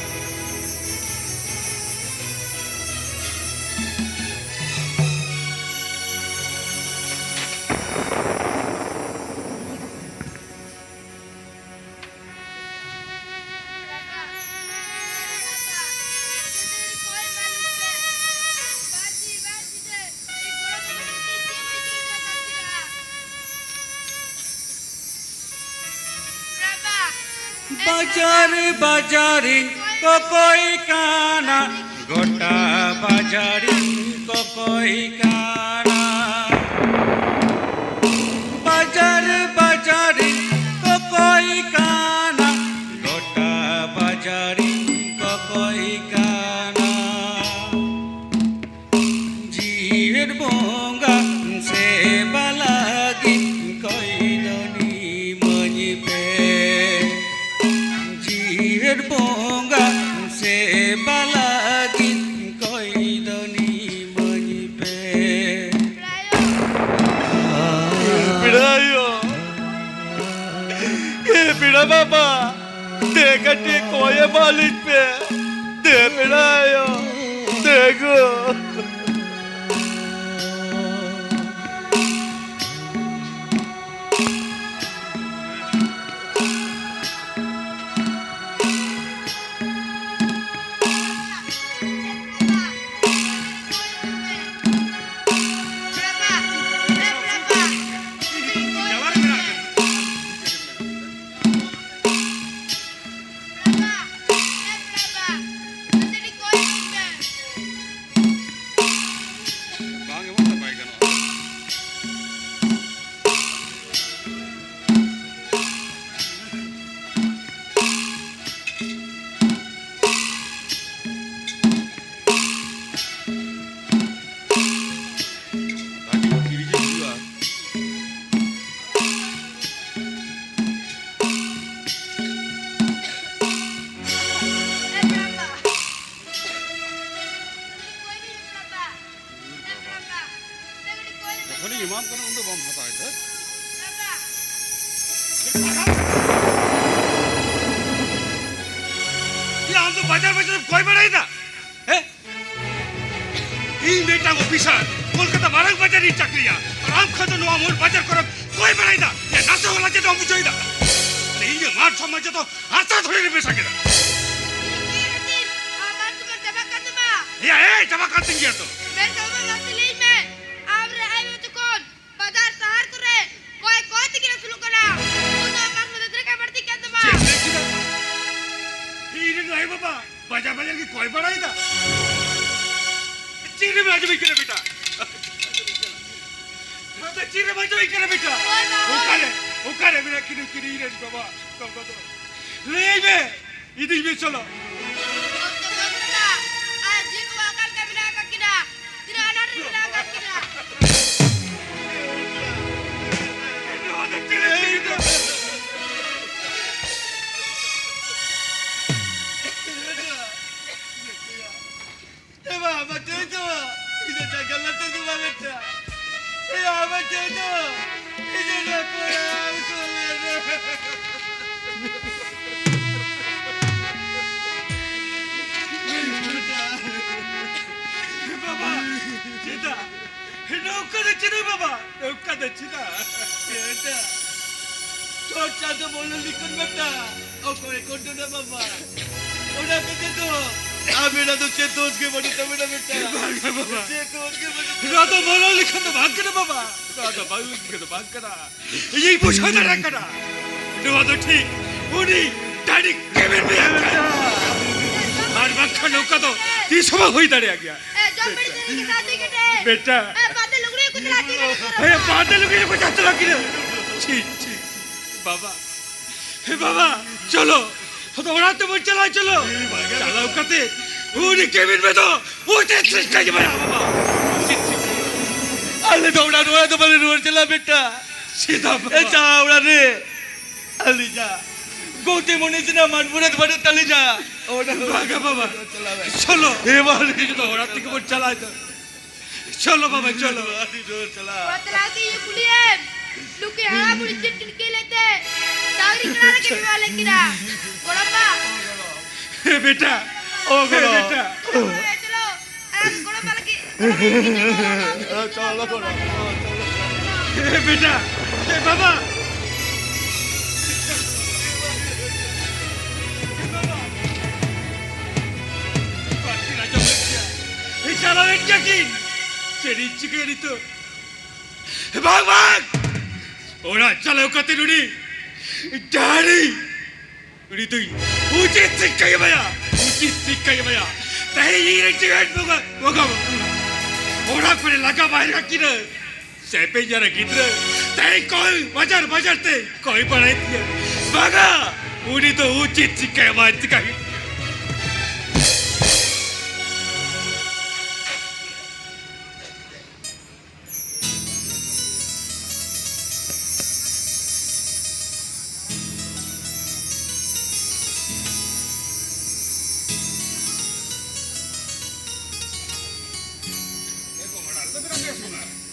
ᱵᱟᱡᱟᱨ ᱵᱟᱡᱟᱨᱤᱧ ᱠᱚᱠᱚᱭ ᱠᱟᱱᱟ, ᱜᱚᱴᱟ ᱵᱟᱡᱟᱨᱤᱧ ᱠᱚᱠᱚᱭ ᱠᱟᱱᱟ᱾ ᱵᱟᱡᱟᱨ ᱵᱟᱡᱟᱨᱤᱧ ᱠᱚᱠᱚᱭ ᱠᱟᱱᱟ, ᱜᱚᱴᱟ ᱵᱟᱡᱟᱨᱤᱧ ᱠᱚᱠᱚᱭ ᱠᱟᱱᱟ᱾ ᱡᱤᱣᱮᱫ ᱵᱚᱸᱜᱟ ᱥᱮᱵᱟ ᱞᱟᱹᱜᱤᱫ ᱠᱚᱭ ᱫᱚ ᱱᱤᱢᱟᱹᱧ ᱯᱮ᱾ ᱡᱤᱣᱮᱫ ᱵᱚᱸᱜᱟ ᱥᱮᱵᱟ ᱞᱟᱹᱜᱤᱫ ᱠᱚᱭ ᱫᱚ ᱱᱤᱢᱟᱹᱧ ᱯᱮ᱾ ᱯᱮᱲᱟ ᱟᱭᱳ, ᱮ ᱯᱮᱲᱟ ᱵᱟᱵᱟ, ᱫᱮ ᱠᱟᱹᱴᱤᱡ ᱠᱚᱭ ᱮᱢᱟᱞᱤᱧ ᱯᱮ᱾ ᱫᱮ ᱯᱮᱲᱟ ᱟᱭᱳ, ᱫᱮ ᱜᱳ᱾ ᱟᱢ ᱠᱟᱱᱟ, ᱩᱱ ᱫᱚ ᱵᱟᱢ ᱦᱟᱛᱟᱣ ᱮᱫᱟ᱾ ᱭᱟ, ᱟᱢ ᱫᱚ ᱵᱟᱡᱟᱨ ᱵᱟᱡᱟᱨ ᱮᱢ ᱠᱚᱭ ᱵᱟᱲᱟᱭᱮᱫᱟ, ᱦᱮᱸ? ᱤᱧ ᱢᱤᱫᱴᱟᱝ ᱚᱯᱷᱤᱥᱟᱨ, ᱠᱳᱞᱠᱟᱛᱟ ᱢᱟᱨᱟᱝ ᱵᱟᱡᱟᱨ ᱨᱤᱧ ᱪᱟᱹᱠᱨᱤᱭᱟ, ᱟᱨ ᱟᱢ ᱠᱷᱟᱱ ᱫᱚ ᱱᱚᱣᱟ ᱢᱳᱲ ᱵᱟᱡᱟᱨ ᱠᱚᱨᱮᱢ ᱠᱚᱭ ᱵᱟᱲᱟᱭᱮᱫᱟ᱾ ᱭᱟ, ᱱᱟᱥᱮ ᱦᱚᱸ ᱞᱟᱡᱟ ᱫᱚ ᱵᱟᱢ ᱵᱩᱡᱷᱟᱹᱣᱮᱫᱟ? ᱟᱨᱮ, ᱤᱧᱟᱹᱜ ᱢᱟᱱ ᱥᱚᱢᱢᱟᱱ ᱡᱚᱛᱚ ᱦᱟᱥᱟ ᱫᱷᱩᱲᱤ ᱨᱮ ᱢᱮᱥᱟ ᱠᱮᱫᱟ᱾ ᱤᱧ ᱠᱤ ᱦᱟᱹᱛᱤᱧ? ᱟᱢ ᱢᱟᱱ ᱥᱚᱢᱢᱟᱱ ᱪᱟᱵᱟᱜ ᱠᱟᱱ ᱛᱟᱢᱟ? ᱭᱟ, ᱮᱭ, ᱪᱟᱵᱟᱜ ᱠᱟᱱ ᱛᱤᱧ ᱜᱮᱭᱟ ᱛᱚ᱾ ᱢᱮᱱᱠᱷᱟᱱ ᱵᱟᱵᱟ, ᱢᱟᱥᱮ ᱞᱟᱹᱭ ᱢᱮ, ᱟᱢ ᱨᱮ ᱟᱭᱳ ᱡᱚᱠᱷᱚᱱ ᱵᱟᱡᱟᱨ ᱥᱟᱦᱟᱨ ᱠᱚᱨᱮ ᱠᱚᱭ ᱠᱚᱭ ᱛᱮᱜᱮ ᱟᱹᱥᱩᱞᱚᱜ ᱠᱟᱱᱟ᱾ ᱩᱱᱟᱹᱜ ᱟᱢᱟᱜ ᱢᱚᱫᱚᱫ ᱨᱮ ᱠᱟᱭ ᱵᱟᱹᱲᱛᱤᱜ ᱠᱟᱱ ᱛᱟᱢᱟ᱾ ᱪᱮᱫ ᱮᱢ ᱞᱟᱹᱭ ᱠᱮᱫᱟ? ᱤᱧ ᱨᱮᱱ ᱟᱭᱳ ᱵᱟᱵᱟ ᱵᱟᱡᱟᱨ ᱵᱟᱡᱟᱨ ᱜᱮ ᱠᱚᱭ ᱵᱟᱲᱟᱭᱮᱫᱟ? ᱪᱮᱫ ᱮᱢ ᱟᱸᱡᱚᱢᱮᱫ ᱠᱟᱱᱟ ᱵᱮᱴᱟ? ᱱᱚᱛᱮ ᱪᱮᱫ ᱮᱢ ᱟᱸᱡᱚᱢᱮᱫ ᱠᱟᱱᱟ ᱵᱮᱴᱟ? ᱦᱳᱭ ᱵᱟ, ᱦᱳᱭ᱾ ᱚᱠᱟᱨᱮ, ᱚᱠᱟᱨᱮ ᱢᱮᱱᱟᱜ ᱠᱤᱱᱟ ᱩᱱᱠᱤᱱ ᱤᱧ ᱨᱮᱱ ᱵᱟᱵᱟ ᱜᱚᱜᱚ ᱫᱚ? ᱞᱟᱹᱭ ᱢᱮ᱾ ᱤᱫᱤᱧ ᱢᱮ, ᱪᱚᱞᱚ᱾ ᱚᱠᱛᱚ ᱵᱟᱹᱱᱩᱜᱼᱟ᱾ ᱟᱨ ᱡᱤᱣᱤ ᱠᱚ ᱚᱠᱟ ᱞᱮᱠᱟ ᱢᱮᱱᱟᱜ ᱟᱠᱟᱫ ᱠᱤᱱᱟ? ᱛᱤᱱᱟᱹᱜ ᱟᱱᱟᱴ ᱨᱮ ᱢᱮᱱᱟᱜ ᱟᱠᱟᱫ ᱠᱤᱱᱟ? ᱱᱚᱣᱟ ᱫᱚ ᱪᱮᱫ ᱮᱢ ᱪᱤᱠᱟᱹ ᱠᱮᱫᱟ? ᱮ ᱵᱟ, ᱵᱟᱪᱟᱣ ᱫᱚ, ᱤᱧ ᱫᱚ ᱡᱟᱸᱜᱟ ᱞᱟᱛᱟᱨ ᱫᱚ ᱵᱟᱝ ᱢᱮᱛᱟ᱾ ᱮ ᱵᱟ, ᱵᱟᱪᱟᱣ ᱫᱚ, ᱤᱧ ᱫᱚ ᱱᱚᱣᱟ ᱠᱚ ᱨᱟᱱ ᱠᱚ ᱢᱮ᱾ ᱵᱟᱵᱟ, ᱪᱮᱫᱟᱜ? ᱱᱚᱝᱠᱟ ᱫᱚ ᱪᱮᱫᱟᱜ ᱵᱟᱵᱟ? ᱱᱚᱝᱠᱟ ᱫᱚ ᱪᱮᱫᱟᱜ? ᱪᱮᱫᱟᱜ? ᱪᱚᱨᱪᱟ ᱫᱚ ᱢᱚᱱᱚ ᱞᱤᱠᱷᱚᱱ ᱵᱮᱴᱟ᱾ ᱚᱠᱚᱭ ᱠᱚ ᱫᱚ ᱵᱟᱵᱟ? ᱚᱱᱟ ᱠᱚᱛᱮ ᱫᱚ ᱟᱵᱮᱱᱟᱜ ᱫᱚ ᱪᱮᱫ ᱫᱳᱥ ᱜᱮ ᱵᱟᱹᱱᱩᱜ ᱛᱟᱵᱮᱱᱟ ᱵᱮᱴᱟ᱾ ᱵᱟᱝᱟ ᱵᱟᱵᱟ᱾ ᱪᱮᱫ ᱫᱳᱥ ᱜᱮ ᱵᱟᱹᱱᱩᱜ ᱛᱟᱵᱮᱱᱟ᱾ ᱱᱚᱣᱟ ᱫᱚ ᱢᱚᱱᱚ ᱞᱤᱠᱷᱚᱱ ᱫᱚ ᱵᱟᱝ ᱠᱟᱱᱟ ᱵᱟᱵᱟ᱾ ᱱᱚᱣᱟ ᱫᱚ ᱢᱚᱱᱚ ᱞᱤᱠᱷᱚᱱ ᱫᱚ ᱵᱟᱝ ᱠᱟᱱᱟ᱾ ᱤᱧᱤᱧ ᱵᱩᱡᱷᱟᱹᱣ ᱫᱟᱲᱮᱭᱟᱜ ᱠᱟᱱᱟ᱾ ᱱᱚᱣᱟ ᱫᱚ ᱴᱷᱤᱠ ᱩᱱᱤ ᱰᱟᱹᱰᱤ ᱠᱮᱵᱤᱱ ᱢᱮᱭᱟ᱾ ᱟᱨ ᱵᱟᱝᱠᱷᱟᱱ ᱱᱚᱝᱠᱟ ᱫᱚ ᱛᱤᱥ ᱦᱚᱸ ᱵᱟᱝ ᱦᱩᱭ ᱫᱟᱲᱮᱭᱟᱜ ᱜᱮᱭᱟ᱾ ᱮ, ᱡᱚᱢ ᱵᱤᱲᱤ ᱫᱷᱟᱹᱨᱤ ᱜᱮ ᱥᱟᱛᱮ ᱜᱮ ᱰᱮ᱾ ᱵᱮᱴᱟ᱾ ᱮ, ᱵᱟᱫᱮ ᱞᱩᱜᱽᱲᱤ ᱠᱚ ᱪᱟᱞᱟᱜ ᱛᱤᱧ ᱨᱮ᱾ ᱮ, ᱵᱟᱫᱮ ᱞᱩᱜᱽᱲᱤ ᱠᱚ ᱪᱟᱞᱟᱜ ᱛᱤᱧ ᱨᱮ᱾ ᱴᱷᱤᱠ, ᱴᱷᱤᱠ᱾ ᱵᱟᱵᱟ, ᱦᱮ ᱵᱟᱵᱟ, ᱪᱚᱞᱚ, ᱟᱫᱚ ᱚᱲᱟᱜ ᱛᱮᱵᱚᱱ ᱪᱟᱞᱟᱣ, ᱪᱚᱞᱚ᱾ ᱪᱟᱞᱟᱣ ᱠᱟᱛᱮ ᱩᱱᱤ ᱠᱮᱵᱤᱱ ᱢᱮ ᱫᱚ ᱩᱪᱤᱛ ᱥᱤᱠᱠᱷᱟ ᱜᱮ ᱵᱟᱭ ᱮᱢᱟ᱾ ᱩᱪᱤᱛ ᱥᱤᱠᱠᱷᱟ᱾ ᱟᱞᱮ ᱫᱚ ᱚᱲᱟᱜ ᱨᱮ ᱫᱚ ᱵᱟᱞᱮ ᱨᱩᱣᱟᱹᱲ ᱪᱟᱞᱟᱜᱼᱟ ᱵᱮᱴᱟ᱾ ᱪᱮᱫᱟᱜ ᱵᱟᱵᱟ? ᱮ ᱡᱟ ᱚᱲᱟᱜ ᱨᱮ ᱟᱹᱞᱤᱧᱟᱜ ᱜᱚᱛᱮ ᱢᱚᱱᱮ ᱥᱮᱱᱟᱜ ᱢᱟᱱ ᱢᱩᱨᱟᱹᱫ ᱵᱟᱹᱱᱩᱜ ᱛᱟᱹᱞᱤᱧᱟ᱾ ᱚᱱᱟ ᱵᱟᱝᱟ ᱵᱟᱵᱟ, ᱪᱟᱞᱟᱣ ᱢᱮ᱾ ᱪᱚᱞᱚ᱾ ᱦᱮ ᱵᱟᱵᱟ, ᱡᱚᱛᱚ ᱚᱲᱟᱜ ᱛᱮᱜᱮ ᱵᱚᱱ ᱪᱟᱞᱟᱣ ᱮᱫᱟ᱾ ᱪᱚᱞᱚ ᱵᱟᱵᱟ, ᱪᱚᱞᱚ᱾ ᱟᱹᱰᱤ ᱡᱳᱨ ᱪᱟᱞᱟᱜ᱾ ᱯᱟᱛᱞᱟ ᱛᱮ ᱤᱭᱟᱹ ᱠᱩᱞᱤᱭᱮᱢ᱾ ᱱᱩᱠᱤ ᱦᱟᱲᱟᱢ ᱵᱩᱲᱦᱤ ᱪᱮᱫ ᱠᱤᱱ ᱠᱟᱹᱭ ᱞᱮᱫ ᱛᱮ? ᱰᱟᱝᱨᱤ ᱠᱟᱲᱟ ᱞᱮᱠᱟ ᱵᱤᱵᱟᱦ ᱞᱮᱫ ᱠᱤᱱᱟ᱾ ᱜᱚᱲᱚᱢᱵᱟ᱾ ᱦᱮ ᱵᱮᱴᱟ, ᱚ ᱜᱚᱲᱚᱢ᱾ ᱦᱮ ᱵᱮᱴᱟ᱾ ᱪᱚᱞᱚ, ᱪᱚᱞᱚ᱾ ᱟᱨ ᱜᱚᱲᱚᱢᱵᱟ ᱞᱟᱹᱜᱤᱫ᱾ ᱪᱚᱞᱚ, ᱜᱚᱲᱚᱢ᱾ ᱮ ᱵᱮᱴᱟ, ᱮ ᱵᱟᱵᱟ᱾ ᱵᱟᱹᱠᱤᱱ ᱟᱸᱡᱚᱢ ᱞᱮᱫ ᱜᱮᱭᱟ᱾ ᱮ ᱪᱟᱞᱟᱣᱮᱱ ᱜᱮᱭᱟ ᱠᱤᱱ᱾ ᱪᱮᱫ ᱤᱧ ᱪᱤᱠᱟᱹᱭᱟ ᱱᱤᱛᱚᱜ? ᱵᱟᱝ, ᱵᱟᱝ! ᱚᱲᱟᱜ ᱪᱟᱞᱟᱣ ᱠᱟᱛᱮ ᱩᱱᱤ ᱰᱟᱹᱦᱟᱨᱤ ᱩᱱᱤ ᱫᱚ ᱩᱪᱤᱛ ᱥᱤᱠᱠᱷᱟᱭ ᱮᱢᱟᱭᱟ, ᱩᱪᱤᱛ ᱥᱤᱠᱠᱷᱟᱭ ᱮᱢᱟᱭᱟ᱾ ᱛᱮᱦᱮᱧ ᱤᱧ ᱨᱮᱱ ᱡᱮᱣᱮᱫ ᱵᱚᱸᱜᱟ, ᱵᱚᱸᱜᱟ ᱵᱩᱨᱩ᱾ ᱚᱲᱟᱜ ᱠᱷᱚᱱᱮ ᱞᱟᱜᱟ ᱵᱟᱭ ᱞᱟᱜᱟ ᱠᱤᱱᱟᱹ᱾ ᱥᱮ ᱯᱮ ᱡᱟᱨᱟ ᱜᱤᱫᱽᱨᱟᱹ᱾ ᱛᱮᱦᱮᱧ ᱠᱚᱭ ᱵᱟᱡᱟᱨ ᱵᱟᱡᱟᱨ ᱛᱮ ᱠᱚᱭ ᱵᱟᱲᱟᱭᱮᱫ ᱛᱤᱧᱟᱹ᱾ ᱵᱟᱝᱟ, ᱩᱱᱤ ᱫᱚ ᱩᱪᱤᱛ ᱥᱤᱠᱠᱷᱟ ᱮᱢᱟᱭ ᱛᱮ ᱠᱟᱹᱢᱤ᱾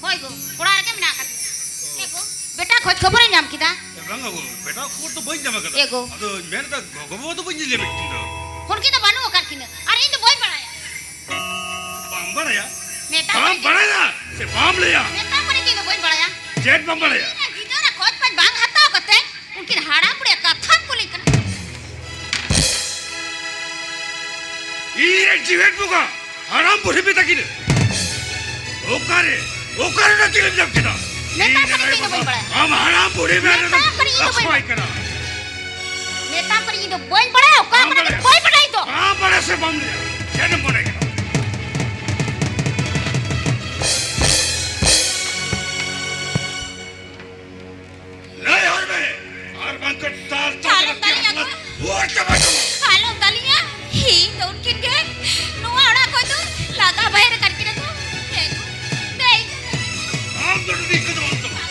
ᱦᱳᱭ ᱜᱚ, ᱚᱲᱟᱜ ᱨᱮᱜᱮ ᱢᱮᱱᱟᱜ ᱟᱠᱟᱫᱤᱧᱟ᱾ ᱦᱮᱸ ᱜᱚ, ᱵᱮᱴᱟ ᱠᱷᱚᱡᱽ ᱠᱷᱚᱵᱚᱨᱮᱢ ᱧᱟᱢ ᱠᱮᱫᱟ? ᱵᱟᱝᱟ ᱜᱚ, ᱵᱮᱴᱟ ᱠᱷᱚᱵᱚᱨ ᱫᱚ ᱵᱟᱹᱧ ᱧᱟᱢ ᱟᱠᱟᱫᱟ᱾ ᱮ ᱜᱚ᱾ ᱟᱫᱚᱧ ᱢᱮᱱ ᱮᱫᱟ ᱜᱚ-, ᱜᱚ-ᱵᱟᱵᱟ ᱫᱚ ᱵᱟᱹᱧ ᱧᱮᱞ ᱧᱟᱢᱮᱫ ᱠᱤᱱ ᱫᱚ᱾ ᱩᱱᱠᱤᱱ ᱫᱚ ᱵᱟᱹᱱᱩᱜ ᱟᱠᱟᱫ ᱠᱤᱱᱟ, ᱟᱨ ᱤᱧ ᱫᱚ ᱵᱟᱹᱧ ᱵᱟᱲᱟᱭᱟ᱾ ᱵᱟᱢ ᱵᱟᱲᱟᱭᱟ? ᱢᱮᱛᱟᱢ ᱵᱟᱢ ᱠᱟᱹᱱᱟᱹᱧ᱾ ᱵᱟᱲᱟᱭᱟ ᱥᱮ ᱵᱟᱢ ᱞᱟᱹᱭᱟ? ᱢᱮᱛᱟᱢ ᱠᱟᱹᱱᱟᱹᱧ ᱤᱧ ᱫᱚ ᱵᱟᱹᱧ ᱵᱟᱲᱟᱭᱟ᱾ ᱪᱮᱫ ᱵᱟᱢ ᱵᱟᱲᱟᱭᱟ? ᱤᱧ ᱨᱮᱱ ᱜᱤᱫᱽᱨᱟᱹ ᱠᱷᱚᱡᱽ ᱯᱟᱸᱡᱽ ᱵᱟᱝ ᱦᱟᱛᱟᱣ ᱠᱟᱛᱮ ᱩᱱᱠᱤᱱ ᱦᱟᱲᱟᱢ ᱵᱩᱲᱦᱤ ᱠᱟᱛᱷᱟᱢ ᱠᱩᱞᱤᱧ ᱠᱟᱱᱟ᱾ ᱤᱧ ᱨᱮᱱ ᱡᱤᱣᱮᱫ ᱵᱚᱸᱜᱟ ᱦᱟᱲᱟᱢ ᱵᱩᱲᱦᱤ ᱢᱮᱛᱟ ᱠᱤᱱᱟᱹ᱾ ᱚᱠᱟᱨᱮ, ᱚᱠᱟᱨᱮ ᱚᱱᱟ ᱛᱤᱨᱮᱢ ᱧᱟᱢ ᱠᱮᱫᱟ? ᱢᱮᱛᱟᱢ ᱤᱧ ᱠᱟᱹᱱᱟᱹᱧ ᱤᱧ ᱫᱚ ᱵᱟᱹᱧ ᱵᱟᱲᱟᱭᱟ᱾ ᱟᱢ ᱦᱟᱲᱟᱢ ᱵᱩᱲᱦᱤ ᱢᱮᱱ ᱨᱮᱫᱚ ᱢᱮᱛᱟᱢ ᱠᱟᱹᱱᱟᱹᱧ ᱤᱧ ᱫᱚ ᱵᱟᱹᱧ ᱚᱠᱚᱭ ᱵᱟᱲᱟᱭᱟ᱾ ᱠᱟᱱᱟ? ᱢᱮᱛᱟᱢ ᱠᱟᱹᱱᱟᱹᱧ ᱤᱧ ᱫᱚ ᱵᱟᱹᱧ ᱵᱟᱲᱟᱭᱟ, ᱚᱠᱟ ᱵᱟᱢ ᱠᱟᱱᱟ ᱵᱟᱲᱟᱭᱟ? ᱵᱟᱹᱧ ᱵᱟᱲᱟᱭᱟ ᱤᱧ ᱫᱚ᱾ ᱵᱟᱢ ᱵᱟᱲᱟᱭᱟ ᱥᱮ ᱵᱟᱢ ᱞᱟᱹᱭᱟ? ᱪᱮᱫ ᱮᱢ ᱢᱚᱱᱮ ᱠᱮᱫᱟ? ᱞᱟᱹᱭ ᱦᱚᱲ ᱢᱮ, ᱟᱨ ᱵᱟᱝᱠᱷᱟᱱ ᱫᱟᱞ ᱛᱚᱞ ᱟᱞᱚᱢ ᱠᱟᱛᱮ ᱫᱟᱞᱤᱧᱟ ᱟᱯᱱᱟᱨ ᱜᱚ᱾ ᱦᱩᱭ ᱪᱟᱵᱟ ᱠᱟᱢᱟ᱾ ᱟᱞᱚᱢ ᱫᱟᱞᱤᱧᱟ, ᱤᱧ ᱫᱚ ᱩᱱᱠᱤᱱ ᱜᱮ ᱱᱚᱣᱟ ᱚᱲᱟᱜ ᱠᱷᱚᱱ ᱫᱚ ᱞᱟᱜᱟ ᱵᱟᱭ ᱨᱟᱠᱟᱵ ᱠᱤᱱᱟ ᱠᱚ᱾ ᱦᱮᱸ ᱜᱚ, ᱫᱮᱡ᱾ ᱟᱢ ᱫᱚ ᱱᱤᱝᱠᱟᱹ ᱫᱚ ᱵᱟᱢ ᱛᱟᱢᱟ᱾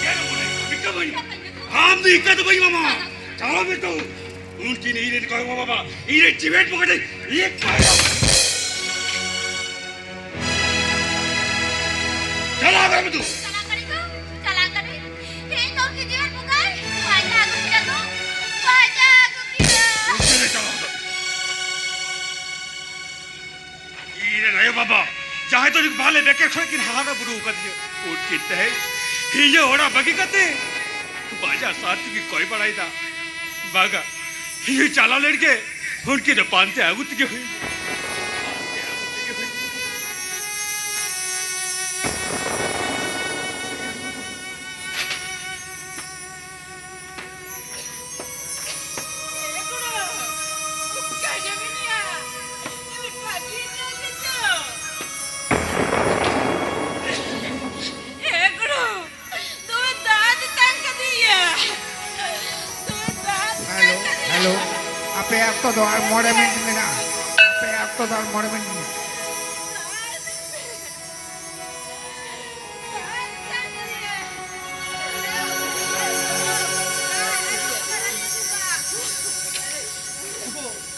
ᱪᱮᱫ ᱮᱢ ᱢᱚᱱᱮᱭᱟ? ᱱᱤᱝᱠᱟᱹ ᱵᱟᱹᱧ ᱮᱢᱟᱢᱟ᱾ ᱟᱢ ᱫᱚ ᱤᱱᱠᱟᱹ ᱫᱚ ᱵᱟᱹᱧ ᱮᱢᱟᱢᱟ᱾ ᱪᱟᱞᱟᱣ ᱢᱮ ᱛᱚ᱾ ᱩᱱᱠᱤᱱ ᱤᱧ ᱨᱮᱱ ᱜᱚ ᱵᱟᱵᱟ, ᱤᱧ ᱨᱮᱱ ᱡᱤᱣᱮᱫ ᱵᱚᱸᱜᱟ ᱴᱷᱮᱱ ᱤᱧ ᱠᱚᱭ ᱠᱟᱱᱟ᱾ ᱪᱟᱞᱟᱜ ᱠᱟᱱᱟ ᱢᱮ ᱫᱩ᱾ ᱪᱟᱞᱟᱜ ᱠᱟᱱᱟ ᱠᱚ, ᱪᱟᱞᱟᱜ ᱠᱟᱱᱟ᱾ ᱤᱧ ᱫᱚ ᱩᱱᱠᱤᱱ ᱡᱤᱣᱮᱫ ᱵᱚᱸᱜᱟᱭ ᱯᱟᱸᱡᱟ ᱟᱹᱜᱩ ᱠᱤᱱᱟ ᱠᱚ, ᱯᱟᱸᱡᱟ ᱟᱹᱜᱩ ᱠᱤᱱᱟ᱾ ᱩᱱᱠᱤᱱ ᱮ ᱪᱟᱞᱟᱣ ᱠᱟᱱᱟ᱾ ᱤᱧ ᱨᱮᱱ ᱟᱭᱳ ᱵᱟᱵᱟ, ᱡᱟᱦᱟᱸᱭ ᱫᱚ ᱵᱟᱞᱮ ᱵᱮᱠᱮᱨ ᱠᱷᱚᱱ ᱠᱤᱱ ᱦᱟᱨᱟ ᱵᱩᱨᱩ ᱟᱠᱟᱫᱤᱧᱟ, ᱩᱱᱠᱤᱱ ᱛᱮᱦᱮᱧ ᱤᱧᱟᱹᱜ ᱚᱲᱟᱜ ᱵᱟᱹᱜᱤ ᱠᱟᱛᱮ ᱵᱟᱡᱟᱨ ᱥᱟᱦᱟᱨ ᱛᱮᱠᱤᱱ ᱠᱚᱭ ᱵᱟᱲᱟᱭᱮᱫᱟ᱾ ᱵᱟᱝᱟ, ᱤᱧ ᱪᱟᱞᱟᱣ ᱞᱮᱱ ᱜᱮ, ᱩᱱᱠᱤᱱ ᱫᱚ ᱯᱟᱱᱛᱮ ᱟᱹᱜᱩ ᱛᱮᱜᱮ ᱦᱩᱭᱩᱜᱼᱟ᱾ ᱮ ᱜᱩᱨᱩ, ᱫᱚᱢᱮ ᱫᱟᱜ ᱛᱮᱛᱟᱝ ᱠᱟᱫᱤᱧᱟ᱾ ᱫᱚᱢᱮ ᱫᱟᱜ ᱛᱮᱛᱟᱝ ᱦᱮᱞᱳ, ᱠᱟᱫᱤᱧᱟ᱾ ᱦᱮᱞᱳ, ᱟᱯᱮ ᱚᱠᱛᱚ ᱫᱚ ᱟᱨ ᱢᱚᱬᱮ ᱢᱤᱱᱤᱴ ᱢᱮᱱᱟᱜᱼᱟ᱾ ᱟᱯᱮ ᱚᱠᱛᱚ ᱫᱚ ᱟᱨ ᱢᱚᱬᱮ ᱢᱤᱱᱤᱴ ᱢᱮᱱᱟᱜᱼᱟ᱾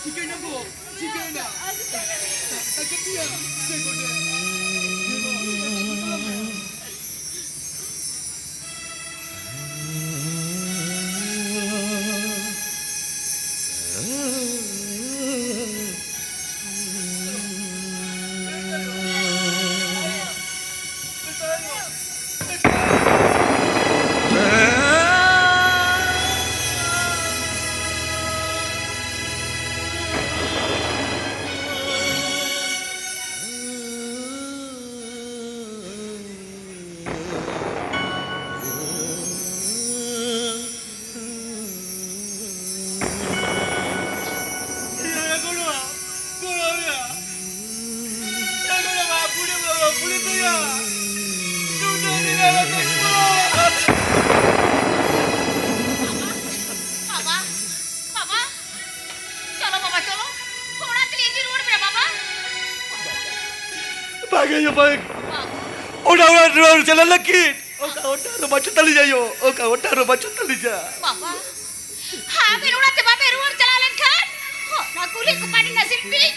ᱪᱤᱠᱟᱹᱭᱱᱟ ᱜᱚ? ᱪᱤᱠᱟᱹᱭᱱᱟ? ᱪᱤᱠᱟᱹᱭᱱᱟ? ᱵᱟᱵᱟ, ᱵᱟᱵᱟ, ᱪᱚᱞᱚ ᱵᱟᱵᱟ, ᱪᱚᱞᱚ᱾ ᱚᱲᱟᱜ ᱛᱮᱞᱮ ᱤᱫᱤ ᱨᱩᱣᱟᱹᱲ ᱢᱮᱭᱟ ᱵᱟᱵᱟ᱾ ᱵᱟᱝ ᱟᱭᱳ, ᱵᱟᱝ᱾ ᱵᱟᱵᱟ᱾ ᱚᱱᱟ ᱚᱲᱟᱜ ᱨᱩᱣᱟᱹᱲ ᱪᱟᱞᱟᱜ ᱞᱟᱹᱜᱤᱫ ᱚᱠᱟ ᱦᱚᱴᱟ ᱨᱮ ᱵᱟᱪᱚ ᱛᱟᱹᱞᱤᱧᱟ ᱟᱭᱳ, ᱚᱠᱟ ᱦᱚᱴᱟ ᱨᱮ ᱵᱟᱪᱚ ᱛᱟᱹᱞᱤᱧᱟ᱾ ᱵᱟᱵᱟ, ᱟᱵᱮᱱ ᱚᱲᱟᱜ ᱛᱮ ᱵᱟᱵᱮᱱ ᱨᱩᱣᱟᱹᱲ ᱪᱟᱞᱟᱣ ᱞᱮᱱᱠᱷᱟᱱ, ᱚᱱᱟ ᱠᱩᱞᱦᱤ ᱠᱚᱯᱟᱲ ᱨᱮᱱᱟᱜ ᱥᱤᱞᱯᱤᱧ